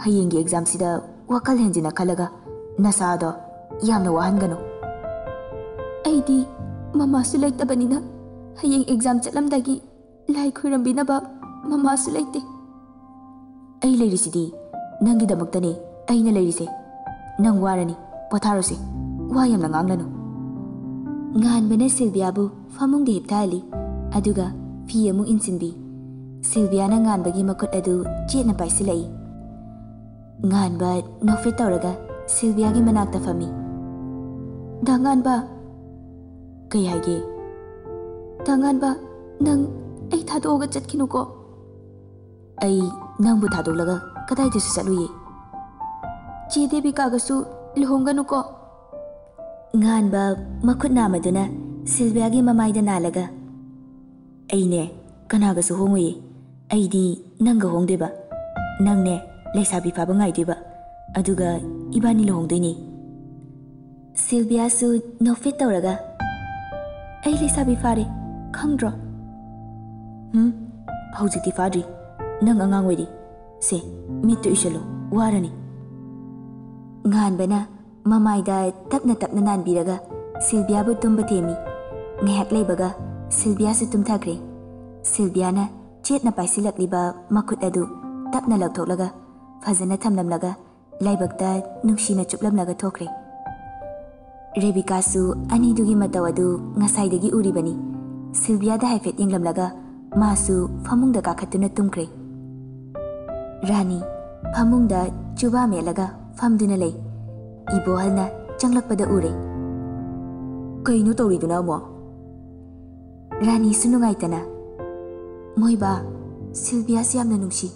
ꯍꯌꯦꯡꯒꯤ ꯑꯦꯛꯖꯥꯝꯁꯤꯗ ꯋꯥꯈꯜ ꯍꯦꯟꯖꯤꯟꯅ ꯈꯜꯂꯒ ꯅꯁꯥꯗꯣ ꯌꯥꯝꯅ ꯋꯥꯍꯟꯒꯅꯨ꯫" "ꯑꯩꯗꯤ ꯃꯃꯥꯁꯨ ꯂꯩꯇꯕꯅꯤꯅ ꯍꯌꯦꯡ ꯑꯦꯛꯖꯥꯝ ꯆꯠꯂꯝꯗꯥꯏꯒꯤ ꯂꯥꯏ ꯈꯣꯏꯔꯝꯕꯤꯅꯕ ꯃꯃꯥꯁꯨ ꯂꯩꯇꯦ꯫ ꯑꯩ ꯂꯩꯔꯤꯁꯤꯗꯤ ꯅꯪꯒꯤꯗꯃꯛꯇꯅꯦ꯫ ꯑꯩꯅ ꯂꯩꯔꯤꯁꯦ꯫ ꯅꯪ ꯋꯥꯔꯅꯤ, ꯄꯣꯊꯥꯔꯣꯁꯦ꯫ ꯋꯥ ꯌꯥꯝꯅ ꯉꯥꯡꯂꯅꯨ꯫ ꯉꯥꯟꯕꯅ ꯁꯤꯜꯚꯤꯌꯥꯕꯨ ꯐꯃꯨꯡꯗ ꯍꯤꯞꯊꯍꯜꯂꯤ, ꯑꯗꯨꯒ ꯐꯤ ꯑꯃꯨꯛ ꯏꯟꯁꯤꯟꯕꯤ꯫ ꯁꯤꯜꯚꯤꯌꯥꯅ ꯉꯥꯟꯕꯒꯤ ꯃꯈꯨꯠ ꯑꯗꯨ ꯆꯦꯠꯅ ꯄꯥꯏꯁꯤꯜꯂꯛꯏ꯫ ꯉꯥꯟꯕ ꯅꯣꯛꯐꯦꯠ ꯇꯧꯔꯒ ꯁꯤꯜꯚꯤꯌꯥꯒꯤ ꯃꯅꯥꯛꯇ ꯐꯝꯃꯤ꯫ "ꯗꯥ ꯉꯥꯟꯕ!" "ꯀꯩ ꯍꯥꯏꯒꯦ?" "ꯗꯥ ꯉꯥꯟꯕ, ꯅꯪ ꯑꯩ ꯊꯥꯗꯣꯛꯑꯒ ꯆꯠꯈꯤꯅꯨꯀꯣ꯫" "ꯑꯩ ꯅꯪꯕꯨ ꯊꯥꯗꯣꯛꯂꯒ ꯀꯗꯥꯏꯗꯁꯨ ꯆꯠꯂꯨꯏꯌꯦ?" "ꯆꯦ ꯗꯦꯕꯤꯀꯥꯒꯁꯨ ꯂꯨꯍꯣꯡꯒꯅꯨꯀꯣ꯫" ꯉꯥꯟꯕ ꯃꯈꯨꯠ ꯅꯥꯝꯃꯗꯨꯅ ꯁꯤꯜꯚꯤꯌꯥꯒꯤ ꯃꯃꯥꯏꯗ ꯅꯥꯜꯂꯒ, "ꯑꯩꯅꯦ ꯀꯅꯥꯒꯁꯨ ꯍꯣꯡꯉꯨꯏꯌꯦ꯫ ꯑꯩꯗꯤ ꯅꯪꯒ ꯍꯣꯡꯗꯣꯏꯕ꯫ ꯅꯪꯅꯦ ꯂꯩꯁꯥꯕꯤ ꯐꯥꯕ ꯉꯥꯏꯗꯣꯏꯕ꯫ ꯑꯗꯨꯒ ꯏꯕꯥꯅꯤ ꯂꯨꯍꯣꯡꯗꯣꯏꯅꯦ꯫" ꯁꯤꯜꯚꯤꯌꯥꯁꯨ ꯅꯣꯛꯐꯦꯠ ꯇꯧꯔꯒ, "ꯑꯩ ꯂꯩꯁꯥꯕꯤ ꯐꯥꯔꯦ, ꯈꯪꯗ꯭ꯔꯣ?" "ꯍꯨꯝ, ꯍꯧꯖꯤꯛꯇꯤ ꯐꯥꯗ꯭ꯔꯤ꯫ ꯅꯪ ꯑꯉꯥꯡ ꯑꯣꯏꯔꯤ꯫ ꯁꯦ, ꯃꯤꯠꯇꯨ ꯎꯏꯁꯜꯂꯨ, ꯋꯥꯔꯅꯤ꯫" ꯉꯥꯟꯕꯅ ꯃꯃꯥꯏꯗ ꯇꯞꯅ ꯇꯞꯅ ꯅꯥꯟꯕꯤꯔꯒ ꯁꯤꯜꯚꯤꯌꯥꯕꯨ ꯇꯨꯝꯕ ꯊꯦꯝꯃꯤ꯫ ꯉꯥꯏꯍꯥꯛ ꯂꯩꯕꯒ ꯁꯤꯜꯚꯤꯌꯥꯁꯨ ꯇꯨꯝꯊꯈ꯭ꯔꯦ꯫ ꯁꯤꯜꯚꯤꯌꯥꯅ ꯆꯦꯠꯅ ꯄꯥꯏꯁꯤꯜꯂꯛꯂꯤꯕ ꯃꯈꯨꯠ ꯑꯗꯨ ꯇꯞꯅ ꯂꯧꯊꯣꯛꯂꯒ ꯐꯖꯅ ꯊꯝꯂꯝꯂꯒ ꯂꯥꯏꯕꯛꯇ ꯅꯨꯡꯁꯤꯅ ꯆꯨꯞꯂꯝꯂꯒ ꯊꯣꯛꯈ꯭ꯔꯦ꯫ ꯔꯦꯕꯤꯀꯥꯁꯨ ꯑꯅꯤꯗꯨꯒꯤ ꯃꯇꯧ ꯑꯗꯨ ꯉꯁꯥꯏꯗꯒꯤ ꯎꯔꯤꯕꯅꯤ꯫ ꯁꯤꯜꯚꯤꯌꯥꯗ ꯍꯥꯏꯐꯦꯠ ꯌꯦꯡꯂꯝꯂꯒ ꯃꯥꯁꯨ ꯐꯃꯨꯡꯗ ꯀꯥꯈꯠꯇꯨꯅ ꯇꯨꯝꯈ꯭ꯔꯦ꯫ ꯔꯥꯅꯤ ꯐꯃꯨꯡꯗ ꯆꯨꯕꯥ ꯃꯦꯠꯂꯒ ꯐꯝꯗꯨꯅ ꯂꯩ꯫ ꯏꯕꯣꯍꯜꯅ ꯆꯪꯂꯛꯄꯗ ꯎꯔꯦ꯫ "ꯀꯩꯅꯣ ꯇꯧꯔꯤꯗꯨꯅ ꯑꯃꯨꯛ?" ꯔꯥꯅꯤꯁꯨ ꯅꯨꯡꯉꯥꯏꯇꯅ, "ꯃꯣꯏꯕꯥ, ꯁꯤꯜꯚꯤꯌꯥꯁꯤ ꯌꯥꯝꯅ ꯅꯨꯡꯁꯤ꯫"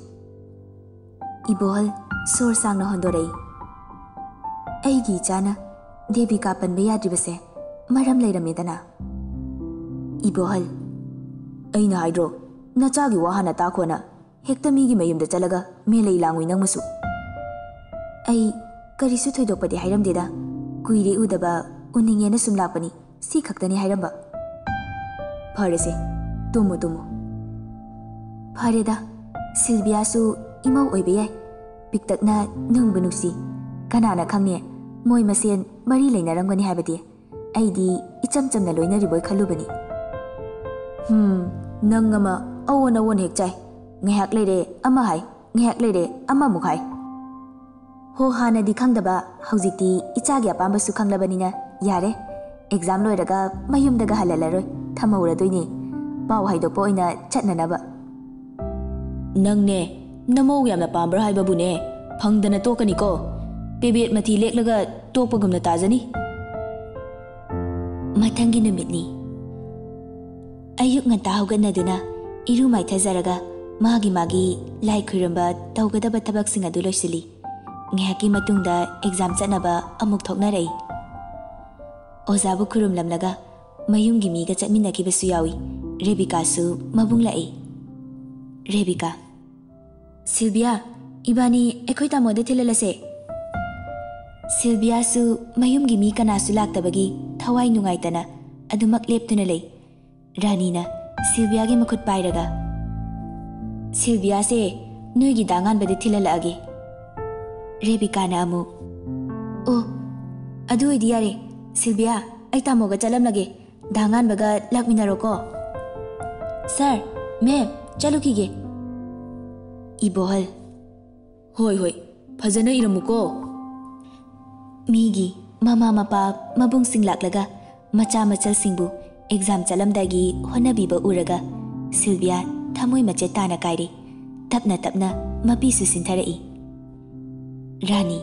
ꯏꯕꯣꯍꯜ ꯁꯣꯔ ꯁꯥꯡꯅ ꯍꯣꯟꯗꯣꯔꯛꯏ꯫ "ꯑꯩꯒꯤ ꯏꯆꯥꯅ ꯗꯦꯕꯤꯀꯥ ꯄꯟꯕ ꯌꯥꯗ꯭ꯔꯤꯕꯁꯦ ꯃꯔꯝ ꯂꯩꯔꯝꯃꯦꯗꯅ꯫" ꯏꯕꯣꯍꯜ, "ꯑꯩꯅ ꯍꯥꯏꯗ꯭ꯔꯣ, ꯅꯆꯥꯒꯤ ꯋꯥ ꯍꯥꯟꯅ ꯇꯥꯈꯣꯅ꯫ ꯍꯦꯛꯇ ꯃꯤꯒꯤ ꯃꯌꯨꯝꯗ ꯆꯠꯂꯒ ꯃꯦꯂꯩ ꯂꯥꯡꯉꯨꯏ ꯅꯪꯃꯁꯨ꯫" "ꯑꯩ ꯀꯔꯤꯁꯨ ꯊꯣꯏꯗꯣꯛꯄꯗꯤ ꯍꯥꯏꯔꯝꯗꯦꯗ, ꯀꯨꯏꯔꯦ ꯎꯗꯕ, ꯎꯅꯤꯡꯉꯦꯅ ꯁꯨꯝ ꯂꯥꯛꯄꯅꯤ, ꯁꯤ ꯈꯛꯇꯅꯤ ꯍꯥꯏꯔꯝꯕ꯫" "ꯐꯔꯦꯁꯦ, ꯇꯨꯝꯃꯨ ꯇꯨꯝꯃꯨ꯫" "ꯐꯔꯦꯗ, ꯁꯤꯜꯚꯤꯌꯥꯁꯨ ꯏꯃꯧ ꯑꯣꯏꯕ ꯌꯥꯏ, ꯄꯤꯛꯇꯛꯅ ꯅꯨꯡꯕꯨ ꯅꯨꯡꯁꯤ꯫ ꯀꯅꯥꯅ ꯈꯪꯅꯤ, ꯃꯣꯏ ꯃꯁꯦꯟ ꯃꯔꯤ ꯂꯩꯅꯔꯝꯒꯅꯤ ꯍꯥꯏꯕꯗꯤ꯫ ꯑꯩꯗꯤ ꯏꯆꯝ ꯆꯝꯅ ꯂꯣꯏꯅꯔꯤꯕꯣꯏ ꯈꯜꯂꯨꯕꯅꯤ꯫" "ꯍꯨꯝ, ꯅꯪ ꯑꯃ ꯑꯑꯣꯟ ꯑꯑꯣꯟ ꯍꯦꯛ ꯆꯥꯏ꯫ ꯉꯥꯏꯍꯥꯛ ꯂꯩꯔꯦ ꯑꯃ ꯍꯥꯏ, ꯉꯥꯏꯍꯥꯛ ꯂꯩꯔꯦ ꯑꯃꯃꯨꯛ ꯍꯥꯏ꯫ ꯍꯣ ꯍꯥꯟꯅꯗꯤ ꯈꯪꯗꯕ, ꯍꯧꯖꯤꯛꯇꯤ ꯏꯆꯥꯒꯤ ꯑꯄꯥꯝꯕꯁꯨ ꯈꯪꯂꯕꯅꯤꯅ ꯌꯥꯔꯦ꯫ ꯑꯦꯛꯖꯥꯝ ꯂꯣꯏꯔꯒ ꯃꯌꯨꯝꯗꯒ ꯍꯜꯍꯜꯂꯔꯣꯏ, ꯊꯝꯍꯧꯔꯗꯣꯏꯅꯦ꯫ ꯄꯥꯎ ꯍꯥꯏꯗꯣꯛꯄ ꯑꯣꯏꯅ ꯆꯠꯅꯅꯕ꯫ ꯅꯪꯅꯦ, ꯅꯃꯧ ꯌꯥꯝꯅ ꯄꯥꯝꯕ꯭ꯔꯥ ꯍꯥꯏꯕꯕꯨꯅꯦ, ꯐꯪꯗꯅ ꯇꯣꯛꯀꯅꯤꯀꯣ꯫ ꯄꯦꯕꯦꯠ ꯃꯊꯤ ꯂꯦꯛꯂꯒ ꯇꯣꯛꯄꯒꯨꯝꯅ ꯇꯥꯖꯅꯤ꯫ ꯃꯊꯪꯒꯤ ꯅꯨꯃꯤꯠꯅꯤ꯫ ꯑꯌꯨꯛ ꯉꯟꯇꯥ ꯍꯧꯒꯠꯅꯗꯨꯅ ꯏꯔꯨ ꯃꯥꯏꯊꯖꯔꯒ ꯃꯥꯒꯤ ꯃꯥꯒꯤ ꯂꯥꯏ ꯈꯨꯔꯨꯝꯕ ꯇꯧꯒꯗꯕ ꯊꯕꯛꯁꯤꯡ ꯑꯗꯨ ꯂꯣꯏꯁꯤꯜꯂꯤ꯫ ꯉꯥꯏꯍꯥꯛꯀꯤ ꯃꯇꯨꯡꯗ ꯑꯦꯛꯖꯥꯝ ꯆꯠꯅꯕ ꯑꯃꯨꯛ ꯊꯣꯛꯅꯔꯛꯏ꯫ ꯑꯣꯖꯥꯕꯨ ꯈꯨꯔꯨꯝꯂꯝꯂꯒ ꯃꯌꯨꯝꯒꯤ ꯃꯤꯒ ꯆꯠꯃꯤꯟꯅꯈꯤꯕꯁꯨ ꯌꯥꯎꯏ꯫ ꯔꯦꯕꯤꯀꯥꯁꯨ ꯃꯕꯨꯡ ꯂꯥꯛꯏ꯫ ꯔꯦꯕꯤꯀꯥ, ꯁꯤꯜꯕꯤꯌꯥ, ꯏꯕꯥꯅꯤ ꯑꯩꯈꯣꯏ ꯇꯥꯃꯣꯗ ꯊꯤꯜꯍꯜꯂꯁꯦ꯫ ꯁꯤꯜꯕꯤꯌꯥꯁꯨ ꯃꯌꯨꯝꯒꯤ ꯃꯤ ꯀꯅꯥꯁꯨ ꯂꯥꯛꯇꯕꯒꯤ ꯊꯋꯥꯏ ꯅꯨꯡꯉꯥꯏꯇꯅ ꯑꯗꯨꯃꯛ ꯂꯦꯞꯇꯨꯅ ꯂꯩ꯫ ꯔꯥꯅꯤꯅ ꯁꯤꯜꯕꯤꯌꯥꯒꯤ ꯃꯈꯨꯠ ꯄꯥꯏꯔꯒ, "ꯁꯤꯜꯕꯤꯌꯥꯁꯦ ꯅꯣꯏꯒꯤ ꯗꯥ ꯉꯥꯟꯕꯗ ꯊꯤꯜꯍꯜꯂꯛꯑꯒꯦ꯫" ꯔꯦꯕꯤꯀꯥꯅ ꯑꯃꯨꯛ, "ꯑꯣ, ꯑꯗꯨ ꯑꯣꯏꯗꯤ ꯌꯥꯔꯦ꯫ ꯁꯤꯜꯕꯤꯌꯥ, ꯑꯩ ꯇꯥꯃꯣꯒ ꯆꯠꯂꯝꯂꯒꯦ꯫ ꯗꯥ ꯉꯥꯟꯕꯒ ꯂꯥꯛꯃꯤꯟꯅꯔꯣꯀꯣ꯫" "ꯁꯥꯔ, ꯃꯦꯝ, ꯆꯠꯂꯨꯈꯤꯒꯦ꯫" ꯏꯕꯣꯍꯜ, "ꯍꯣꯏ, ꯍꯣꯏ, ꯐꯖꯅ ꯏꯔꯝꯃꯨꯀꯣ꯫" ꯃꯤꯒꯤ ꯃꯃꯥ ꯃꯄꯥ ꯃꯕꯨꯡꯁꯤꯡ ꯂꯥꯛꯂꯒ ꯃꯆꯥ ꯃꯆꯜꯁꯤꯡꯕꯨ ꯑꯦꯛꯖꯥꯝ ꯆꯠꯂꯝꯗꯥꯏꯒꯤ ꯍꯣꯠꯅꯕꯤꯕ ꯎꯔꯒ ꯁꯤꯜꯕꯤꯌꯥ ꯊꯃꯣꯏ ꯃꯆꯦꯠ ꯇꯥꯅ ꯀꯥꯏꯔꯦ꯫ ꯇꯞꯅ ꯇꯞꯅ ꯃꯄꯤꯁꯨ ꯁꯤꯟꯊꯔꯛꯏ꯫ ꯔꯥꯅꯤ,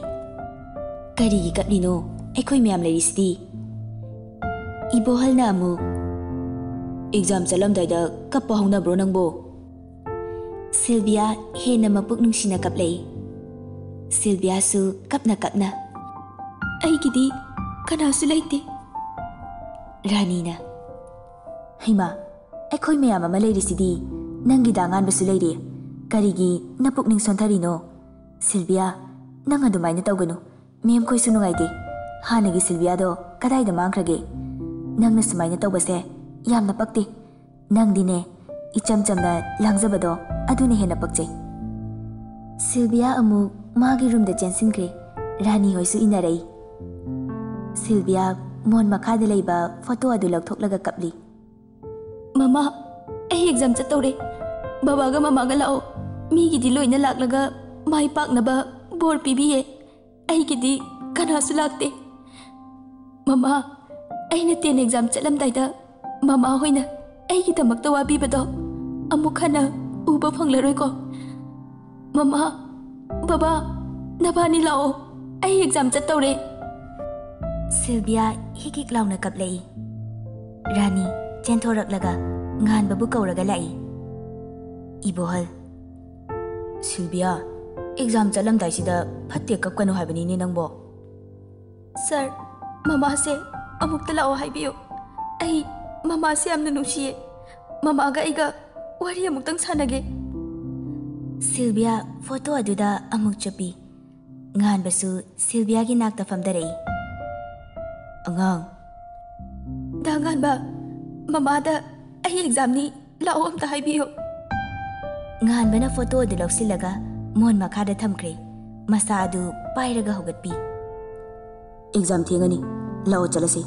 "ꯀꯔꯤꯒꯤ ꯀꯞꯂꯤꯅꯣ? ꯑꯩꯈꯣꯏ ꯃꯌꯥꯝ ꯂꯩꯔꯤꯁꯤꯗꯤ꯫" ꯏꯕꯣꯍꯜꯅ ꯑꯃꯨꯛ, "ꯑꯦꯛꯖꯥꯝ ꯆꯠꯂꯝꯗꯥꯏꯗ ꯀꯞꯄ ꯍꯧꯅꯕ꯭ꯔꯣ ꯅꯪꯕꯣ?" ꯁꯤꯜꯕꯤꯌꯥ ꯍꯦꯟꯅ ꯃꯄꯨꯛ ꯅꯨꯡꯁꯤꯅ ꯀꯞꯂꯛꯏ꯫ ꯁꯤꯜꯕꯤꯌꯥꯁꯨ ꯀꯞꯅ ꯀꯞꯅ, "ꯑꯩꯒꯤꯗꯤ ꯀꯅꯥꯁꯨ ꯂꯩꯇꯦ꯫" ꯔꯥꯅꯤꯅ, "ꯍꯩꯃꯥ, ꯑꯩꯈꯣꯏ ꯃꯌꯥꯝ ꯑꯃ ꯂꯩꯔꯤꯁꯤꯗꯤ, ꯅꯪꯒꯤ ꯗꯥ ꯉꯥꯟꯕꯁꯨ ꯂꯩꯔꯤ꯫ ꯀꯔꯤꯒꯤ ꯅꯄꯨꯛꯅꯤꯡ ꯁꯣꯟꯊꯔꯤꯅꯣ? ꯁꯤꯜꯕꯤꯌꯥ, ꯅꯪ ꯑꯗꯨꯃꯥꯏꯅ ꯇꯧꯒꯅꯨ꯫ ꯃꯦꯝ ꯈꯣꯏꯁꯨ ꯅꯨꯡꯉꯥꯏꯇꯦ꯫ ꯍꯥꯟꯅꯒꯤ ꯁꯤꯜꯕꯤꯌꯥꯗꯣ ꯀꯗꯥꯏꯗ ꯃꯥꯡꯈ꯭ꯔꯒꯦ? ꯅꯪꯅ ꯁꯨꯃꯥꯏꯅ ꯇꯧꯕꯁꯦ ꯌꯥꯝꯅ ꯄꯛꯇꯦ꯫ ꯅꯪꯗꯤꯅꯦ, ꯏꯆꯝ ꯆꯝꯅ ꯂꯥꯡꯖꯕꯗꯣ ꯑꯗꯨꯅ ꯍꯦꯟꯅ ꯄꯛꯆꯩ꯫" ꯁꯤꯜꯕꯤꯌꯥ ꯑꯃꯨꯛ ꯃꯥꯒꯤ ꯔꯨꯝꯗ ꯆꯦꯟꯁꯤꯟꯈ꯭ꯔꯦ꯫ ꯔꯥꯅꯤ ꯍꯣꯏꯁꯨ ꯏꯟꯅꯔꯛꯏ꯫ ꯁꯤꯜꯕꯤꯌꯥ ꯃꯣꯟ ꯃꯈꯥꯗ ꯂꯩꯕ ꯐꯣꯇꯣ ꯑꯗꯨ ꯂꯧꯊꯣꯛꯂꯒ ꯀꯞꯂꯤ꯫ "ꯃꯃꯥ, ꯑꯩ ꯑꯦꯛꯖꯥꯝ ꯆꯠꯇꯧꯔꯦ꯫ ꯕꯕꯥꯒ ꯃꯃꯥꯒ ꯂꯥꯛꯑꯣ꯫ ꯃꯤꯒꯤꯗꯤ ꯂꯣꯏꯅ ꯂꯥꯛꯂꯒ ꯃꯥꯏ ꯄꯥꯛꯅꯕ ꯕꯣꯔ ꯄꯤꯕꯤꯌꯦ꯫ ꯑꯩꯒꯤꯗꯤ ꯀꯅꯥꯁꯨ ꯂꯥꯛꯇꯦ꯫ ꯃꯃꯥ, ꯑꯩꯅ ꯇꯦꯟ ꯑꯦꯛꯖꯥꯝ ꯆꯠꯂꯝꯗꯥꯏꯗ ꯃꯃꯥ ꯍꯣꯏꯅ ꯑꯩꯒꯤꯗꯃꯛꯇ ꯋꯥꯕꯤꯕꯗꯣ ꯑꯃꯨꯛ ꯍꯟꯅ ꯎꯕ ꯐꯪꯂꯔꯣꯏꯀꯣ꯫ ꯃꯃꯥ, ꯕꯕꯥ, ꯅꯕꯥꯅꯤ ꯂꯥꯛꯑꯣ, ꯑꯩ ꯑꯦꯛꯖꯥꯝ ꯆꯠꯇꯧꯔꯦ꯫ ꯁꯤꯜꯕꯤꯌꯥ ꯍꯤꯛ ꯍꯤꯛ ꯂꯥꯎꯅ ꯀꯞꯂꯛꯏ꯫ ꯔꯥꯅꯤ ꯆꯦꯟꯊꯣꯔꯛꯂꯒ ꯉꯥꯟꯕꯕꯨ ꯀꯧꯔꯒ ꯂꯥꯛꯏ꯫ ꯏꯕꯣꯍꯜ, ꯁꯤꯜꯕꯤꯌꯥ, ꯑꯦꯛꯖꯥꯝ ꯆꯠꯂꯝꯗꯥꯏꯁꯤꯗ ꯐꯠꯇꯦ ꯀꯞꯀꯅꯨ ꯍꯥꯏꯕꯅꯤꯅꯦ ꯅꯪꯕꯣ꯫ ꯁꯥꯔ, ꯃꯃꯥꯁꯦ ꯑꯃꯨꯛꯇ ꯂꯥꯛꯑꯣ ꯍꯥꯏꯕꯤꯌꯨ꯫ ꯑꯩ ꯃꯃꯥꯁꯦ ꯌꯥꯝꯅ ꯅꯨꯡꯁꯤꯌꯦ꯫ ꯃꯃꯥꯒ ꯑꯩꯒ ꯋꯥꯔꯤ ꯑꯃꯨꯛꯇꯪ ꯁꯥꯟꯅꯒꯦ꯫ ꯁꯤꯜꯕꯤꯌꯥ ꯐꯣꯇꯣ ꯑꯗꯨꯗ ꯑꯃꯨꯛ ꯆꯨꯞꯄꯤ꯫ ꯉꯥꯟꯕꯁꯨ ꯁꯤꯜꯕꯤꯌꯥꯒꯤ ꯅꯥꯛꯇ ꯐꯝꯊꯔꯛꯏ꯫ ꯑꯉꯥꯡ꯫ ꯗꯥ ꯉꯥꯟꯕ, ꯃꯃꯥꯗ ꯑꯩ ꯑꯦꯛꯖꯥꯝꯅꯤ, ꯂꯥꯛꯑꯣ ꯑꯝꯇ ꯍꯥꯏꯕꯤꯌꯨ꯫ ꯉꯥꯟꯕꯅ ꯐꯣꯇꯣ ꯑꯗꯨ ꯂꯧꯁꯤꯜꯂꯒ ꯃꯣꯟ ꯃꯈꯥꯗ ꯊꯝꯈ꯭ꯔꯦ꯫ ꯃꯁꯥ ꯑꯗꯨ ꯄꯥꯏꯔꯒ ꯍꯧꯒꯠꯄꯤ꯫ ꯑꯦꯛꯖꯥꯝ ꯊꯦꯡꯉꯅꯤ, ꯂꯥꯛꯑꯣ ꯆꯠꯂꯁꯤ,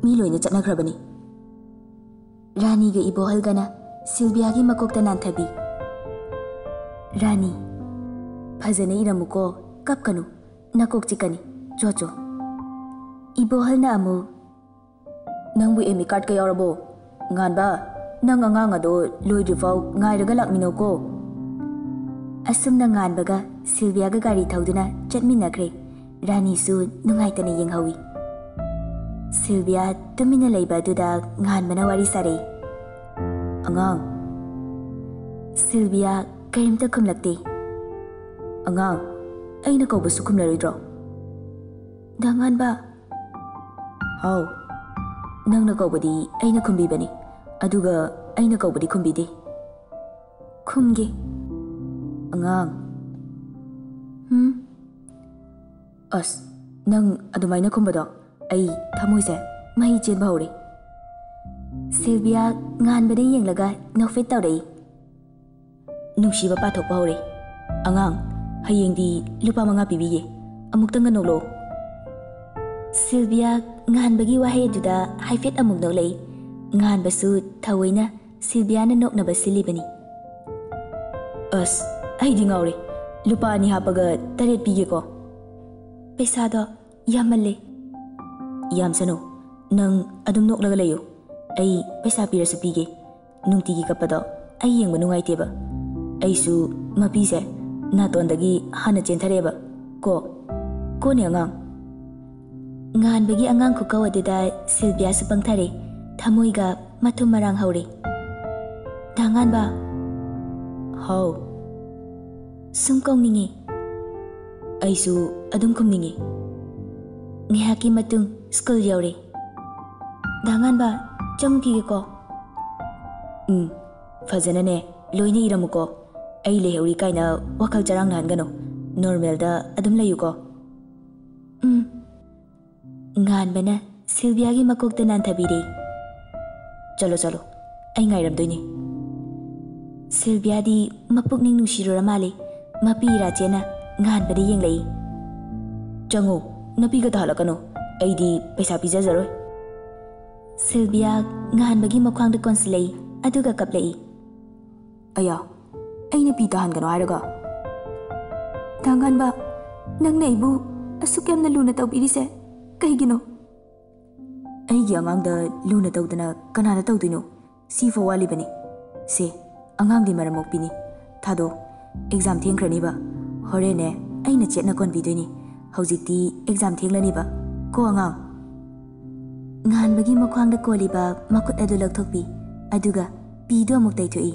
ꯃꯤ ꯂꯣꯏꯅ ꯆꯠꯅꯈ꯭ꯔꯕꯅꯤ꯫ ꯔꯥꯅꯤꯒ ꯏꯕꯣꯍꯜꯒꯅ ꯁꯤꯜꯕꯤꯌꯥꯒꯤ ꯃꯀꯣꯛꯇ ꯅꯥꯟꯊꯕꯤ꯫ ꯔꯥꯅꯤ, ꯐꯖꯅ ꯏꯔꯝꯃꯨꯀꯣ, ꯀꯞꯀꯅꯨ, ꯅꯀꯣꯛ ꯆꯤꯛꯀꯅꯤ, ꯆꯣ ꯆꯣ꯫ ꯏꯕꯣꯍꯜꯅ ꯑꯃꯨꯛ, ꯅꯪꯕꯨ ꯑꯦꯃꯤ ꯀꯥꯔꯠꯀ ꯌꯥꯎꯔꯕꯣ? ꯉꯥꯟꯕ, ꯅꯪ ꯑꯉꯥꯡ ꯑꯗꯣ ꯂꯣꯏꯗ꯭ꯔꯤꯐꯥꯎ ꯉꯥꯏꯔꯒ ꯂꯥꯛꯃꯤꯟꯅꯧꯀꯣ꯫ ꯑꯁꯨꯝꯅ ꯉꯥꯟꯕꯒ ꯁꯤꯜꯕꯤꯌꯥꯒ ꯒꯥꯔꯤ ꯊꯧꯗꯨꯅ ꯆꯠꯃꯤꯟꯅꯈ꯭ꯔꯦ꯫ ꯔꯥꯅꯤꯁꯨ ꯅꯨꯡꯉꯥꯏꯇꯅ ꯌꯦꯡꯍꯧꯏ꯫ ꯁꯤꯜꯕꯤꯌꯥ ꯇꯨꯃꯤꯟꯅ ꯂꯩꯕ ꯑꯗꯨꯗ ꯉꯥꯟꯕꯅ ꯋꯥꯔꯤ ꯁꯥꯔꯛꯏ꯫ ꯑꯉꯥꯡ꯫ ꯁꯤꯜꯕꯤꯌꯥ ꯀꯔꯤꯝꯇ ꯈꯨꯝꯂꯛꯇꯦ꯫ ꯑꯉꯥꯡ, ꯑꯩꯅ ꯀꯧꯕꯁꯨ ꯈꯨꯝꯂꯔꯣꯏꯗ꯭ꯔꯣ? ꯗꯥ ꯉꯥꯟꯕ꯫ ꯍꯥꯎ꯫ ꯅꯪꯅ ꯀꯧꯕꯗꯤ ꯑꯩꯅ ꯈꯨꯝꯕꯤꯕꯅꯤ, ꯑꯗꯨꯒ ꯑꯩꯅ ꯀꯧꯕꯗꯤ ꯈꯨꯝꯕꯤꯗꯦ꯫ ꯈꯨꯝꯒꯦ꯫ ꯑꯉꯥꯡ꯫ ꯍꯨꯝ? ꯑꯁ, ꯅꯪ ꯑꯗꯨꯃꯥꯏꯅ ꯈꯨꯝꯕꯗꯣ ꯑꯩ ꯊꯃꯣꯏꯁꯦ ꯃꯍꯤ ꯆꯦꯟꯕ ꯍꯧꯔꯦ꯫ ꯁꯤꯜꯕꯤꯌꯥ ꯉꯥꯟꯕꯗ ꯌꯦꯡꯂꯒ ꯅꯣꯛꯐꯦꯠ ꯇꯧꯔꯛꯏ꯫ ꯅꯨꯡꯁꯤꯕ ꯄꯥꯊꯣꯛꯄ ꯍꯧꯔꯦ꯫ ꯑꯉꯥꯡ, ꯍꯌꯦꯡꯗꯤ ꯂꯨꯄꯥ ꯃꯉꯥ ꯄꯤꯕꯤꯒꯦ, ꯑꯃꯨꯛꯇꯪꯒ ꯅꯣꯛꯂꯛꯑꯣ꯫ ꯁꯤꯜꯕꯤꯌꯥ ꯉꯥꯟꯕꯒꯤ ꯋꯥꯍꯩ ꯑꯗꯨꯗ ꯍꯥꯏꯐꯦꯠ ꯑꯃꯨꯛ ꯅꯣꯛꯂꯛꯏ꯫ ꯉꯥꯟꯕꯁꯨ ꯊꯑꯣꯏꯅ ꯁꯤꯜꯕꯤꯌꯥꯅ ꯅꯣꯛꯅꯕ ꯁꯤꯜꯂꯤꯕꯅꯤ꯫ ꯑꯁ, ꯑꯩꯗꯤ ꯉꯥꯎꯔꯦ꯫ ꯂꯨꯄꯥ ꯑꯅꯤ ꯍꯥꯞꯄꯒ ꯇꯔꯦꯠ ꯄꯤꯒꯦꯀꯣ꯫ ꯄꯩꯁꯥꯗꯣ ꯌꯥꯝꯃꯜꯂꯦ꯫ ꯌꯥꯝꯁꯅꯨ, ꯅꯪ ꯑꯗꯨꯝ ꯅꯣꯛꯂꯒ ꯂꯩꯌꯨ꯫ ꯑꯩ ꯄꯩꯁꯥ ꯄꯤꯔꯁꯨ ꯄꯤꯒꯦ꯫ ꯅꯨꯡꯇꯤꯒꯤ ꯀꯞꯄꯗꯣ ꯑꯩ ꯌꯦꯡꯕ ꯅꯨꯡꯉꯥꯏꯇꯦꯕ꯫ ꯑꯩꯁꯨ ꯃꯄꯤꯁꯦ ꯅꯥꯇꯣꯟꯗꯒꯤ ꯍꯥꯟꯅ ꯆꯦꯟꯊꯔꯛꯑꯦꯕ꯫ ꯀꯣ, ꯀꯣꯅꯦ ꯑꯉꯥꯡ꯫ ꯉꯥꯟꯕꯒꯤ ꯑꯉꯥꯡ ꯈꯨꯀꯧ ꯑꯗꯨꯗ ꯁꯤꯜꯚꯤꯌꯥꯁꯨ ꯄꯪꯊꯔꯦ꯫ ꯊꯃꯣꯏꯒ ꯃꯊꯨꯝ ꯃꯔꯥꯡ ꯍꯧꯔꯦ꯫ "ꯗꯥ ꯉꯥꯟꯕ!" "ꯍꯥꯎ?" "ꯁꯨꯝ ꯀꯧꯅꯤꯡꯉꯤ꯫" "ꯑꯩꯁꯨ ꯑꯗꯨꯝ ꯈꯨꯝꯅꯤꯡꯉꯤ꯫" ꯉꯥꯏꯍꯥꯛꯀꯤ ꯃꯇꯨꯡ ꯁ꯭ꯀꯨꯜ ꯌꯧꯔꯦ꯫ "ꯗꯥ ꯉꯥꯟꯕ, ꯆꯪꯉꯨꯈꯤꯒꯦꯀꯣ꯫" "ꯎꯝ, ꯐꯖꯅꯅꯦ ꯂꯣꯏꯅ ꯏꯔꯝꯃꯨꯀꯣ꯫ ꯑꯩ ꯂꯩꯍꯧꯔꯤ ꯀꯥꯏꯅ ꯋꯥꯈꯜ ꯆꯔꯥꯡꯅꯍꯟꯒꯅꯨ꯫ ꯅꯣꯔꯃꯦꯜꯗ ꯑꯗꯨꯝ ꯂꯩꯌꯨꯀꯣ꯫" "ꯎꯝ꯫" ꯉꯥꯟꯕꯅ ꯁꯤꯜꯚꯤꯌꯥꯒꯤ ꯃꯀꯣꯛꯇ ꯅꯥꯟꯊꯕꯤꯔꯦ꯫ "ꯆꯠꯂꯣ, ꯆꯠꯂꯣ, ꯑꯩ ꯉꯥꯏꯔꯝꯗꯣꯏꯅꯤ꯫" ꯁꯤꯜꯚꯤꯌꯥꯗꯤ ꯃꯄꯨꯛꯅꯤꯡ ꯅꯨꯡꯁꯤꯔꯨꯔ ꯃꯥꯜꯂꯦ꯫ ꯃꯄꯤ ꯏꯔꯥꯆꯦꯅ ꯉꯥꯟꯕꯗ ꯌꯦꯡꯂꯛꯏ꯫ "ꯆꯪꯉꯨ, ꯅꯄꯤꯒ ꯇꯥꯍꯜꯂꯛꯀꯅꯨ, ꯑꯩꯗꯤ ꯄꯩꯁꯥ ꯄꯤꯖꯖꯔꯣꯏ꯫" ꯁꯤꯜꯚꯤꯌꯥ ꯉꯥꯟꯕꯒꯤ ꯃꯈ꯭ꯋꯥꯡꯗ ꯀꯣꯟꯁꯤꯜꯂꯛꯏ, ꯑꯗꯨꯒ ꯀꯞꯂꯛꯏ꯫ "ꯑꯌꯥ, ꯑꯩꯅ ꯄꯤ ꯇꯥꯍꯟꯒꯅꯣ ꯍꯥꯏꯔꯒ?" "ꯗꯥ ꯉꯥꯟꯕ, ꯅꯪꯅ ꯑꯩꯕꯨ ꯑꯁꯨꯛ ꯌꯥꯝꯅ ꯂꯨꯅ ꯇꯧꯕꯤꯔꯤꯁꯦ ꯀꯩꯒꯤꯅꯣ?" "ꯑꯩꯒꯤ ꯑꯉꯥꯡꯗ ꯂꯨꯅ ꯇꯧꯗꯅ ꯀꯅꯥꯅ ꯇꯧꯗꯣꯏꯅꯣ? ꯁꯤꯐꯥꯎ ꯋꯥꯠꯂꯤꯕꯅꯤ꯫ ꯁꯦ, ꯑꯉꯥꯡꯗꯤ ꯃꯔꯝ ꯃꯣꯛꯄꯤꯅꯤ꯫ ꯊꯥꯗꯣ, ꯑꯦꯛꯖꯥꯝ ꯊꯦꯡꯈ꯭ꯔꯅꯤꯕ꯫ ꯍꯣꯔꯦꯟꯅꯦ ꯑꯩꯅ ꯆꯦꯠꯅ ꯀꯣꯟꯕꯤꯗꯣꯏꯅꯤ꯫ ꯍꯧꯖꯤꯛꯇꯤ ꯑꯦꯛꯖꯥꯝ ꯊꯦꯡꯂꯅꯤꯕ꯫ ꯀꯣ ꯑꯉꯥꯡ?" ꯉꯥꯟꯕꯒꯤ ꯃꯈ꯭ꯋꯥꯡꯗ ꯀꯣꯜꯂꯤꯕ ꯃꯈꯨꯠ ꯑꯗꯨ ꯂꯧꯊꯣꯛꯄꯤ, ꯑꯗꯨꯒ ꯄꯤꯗꯨ ꯑꯃꯨꯛ ꯇꯩꯊꯣꯛꯏ꯫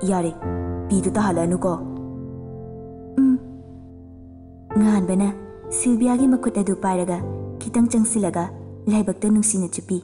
"ꯌꯥꯔꯦ, ꯄꯤꯗꯨ ꯇꯥꯍꯜꯂꯅꯨꯀꯣ꯫" "ꯎꯝ꯫" ꯉꯥꯟꯕꯅ ꯁꯤꯜꯚꯤꯌꯥꯒꯤ ꯃꯈꯨꯠ ꯑꯗꯨ ꯄꯥꯏꯔꯒ ꯈꯤꯇꯪ ꯆꯪꯁꯤꯜꯂꯒ ꯂꯥꯏꯕꯛꯇ ꯅꯨꯡꯁꯤꯅ ꯆꯨꯞꯄꯤ꯫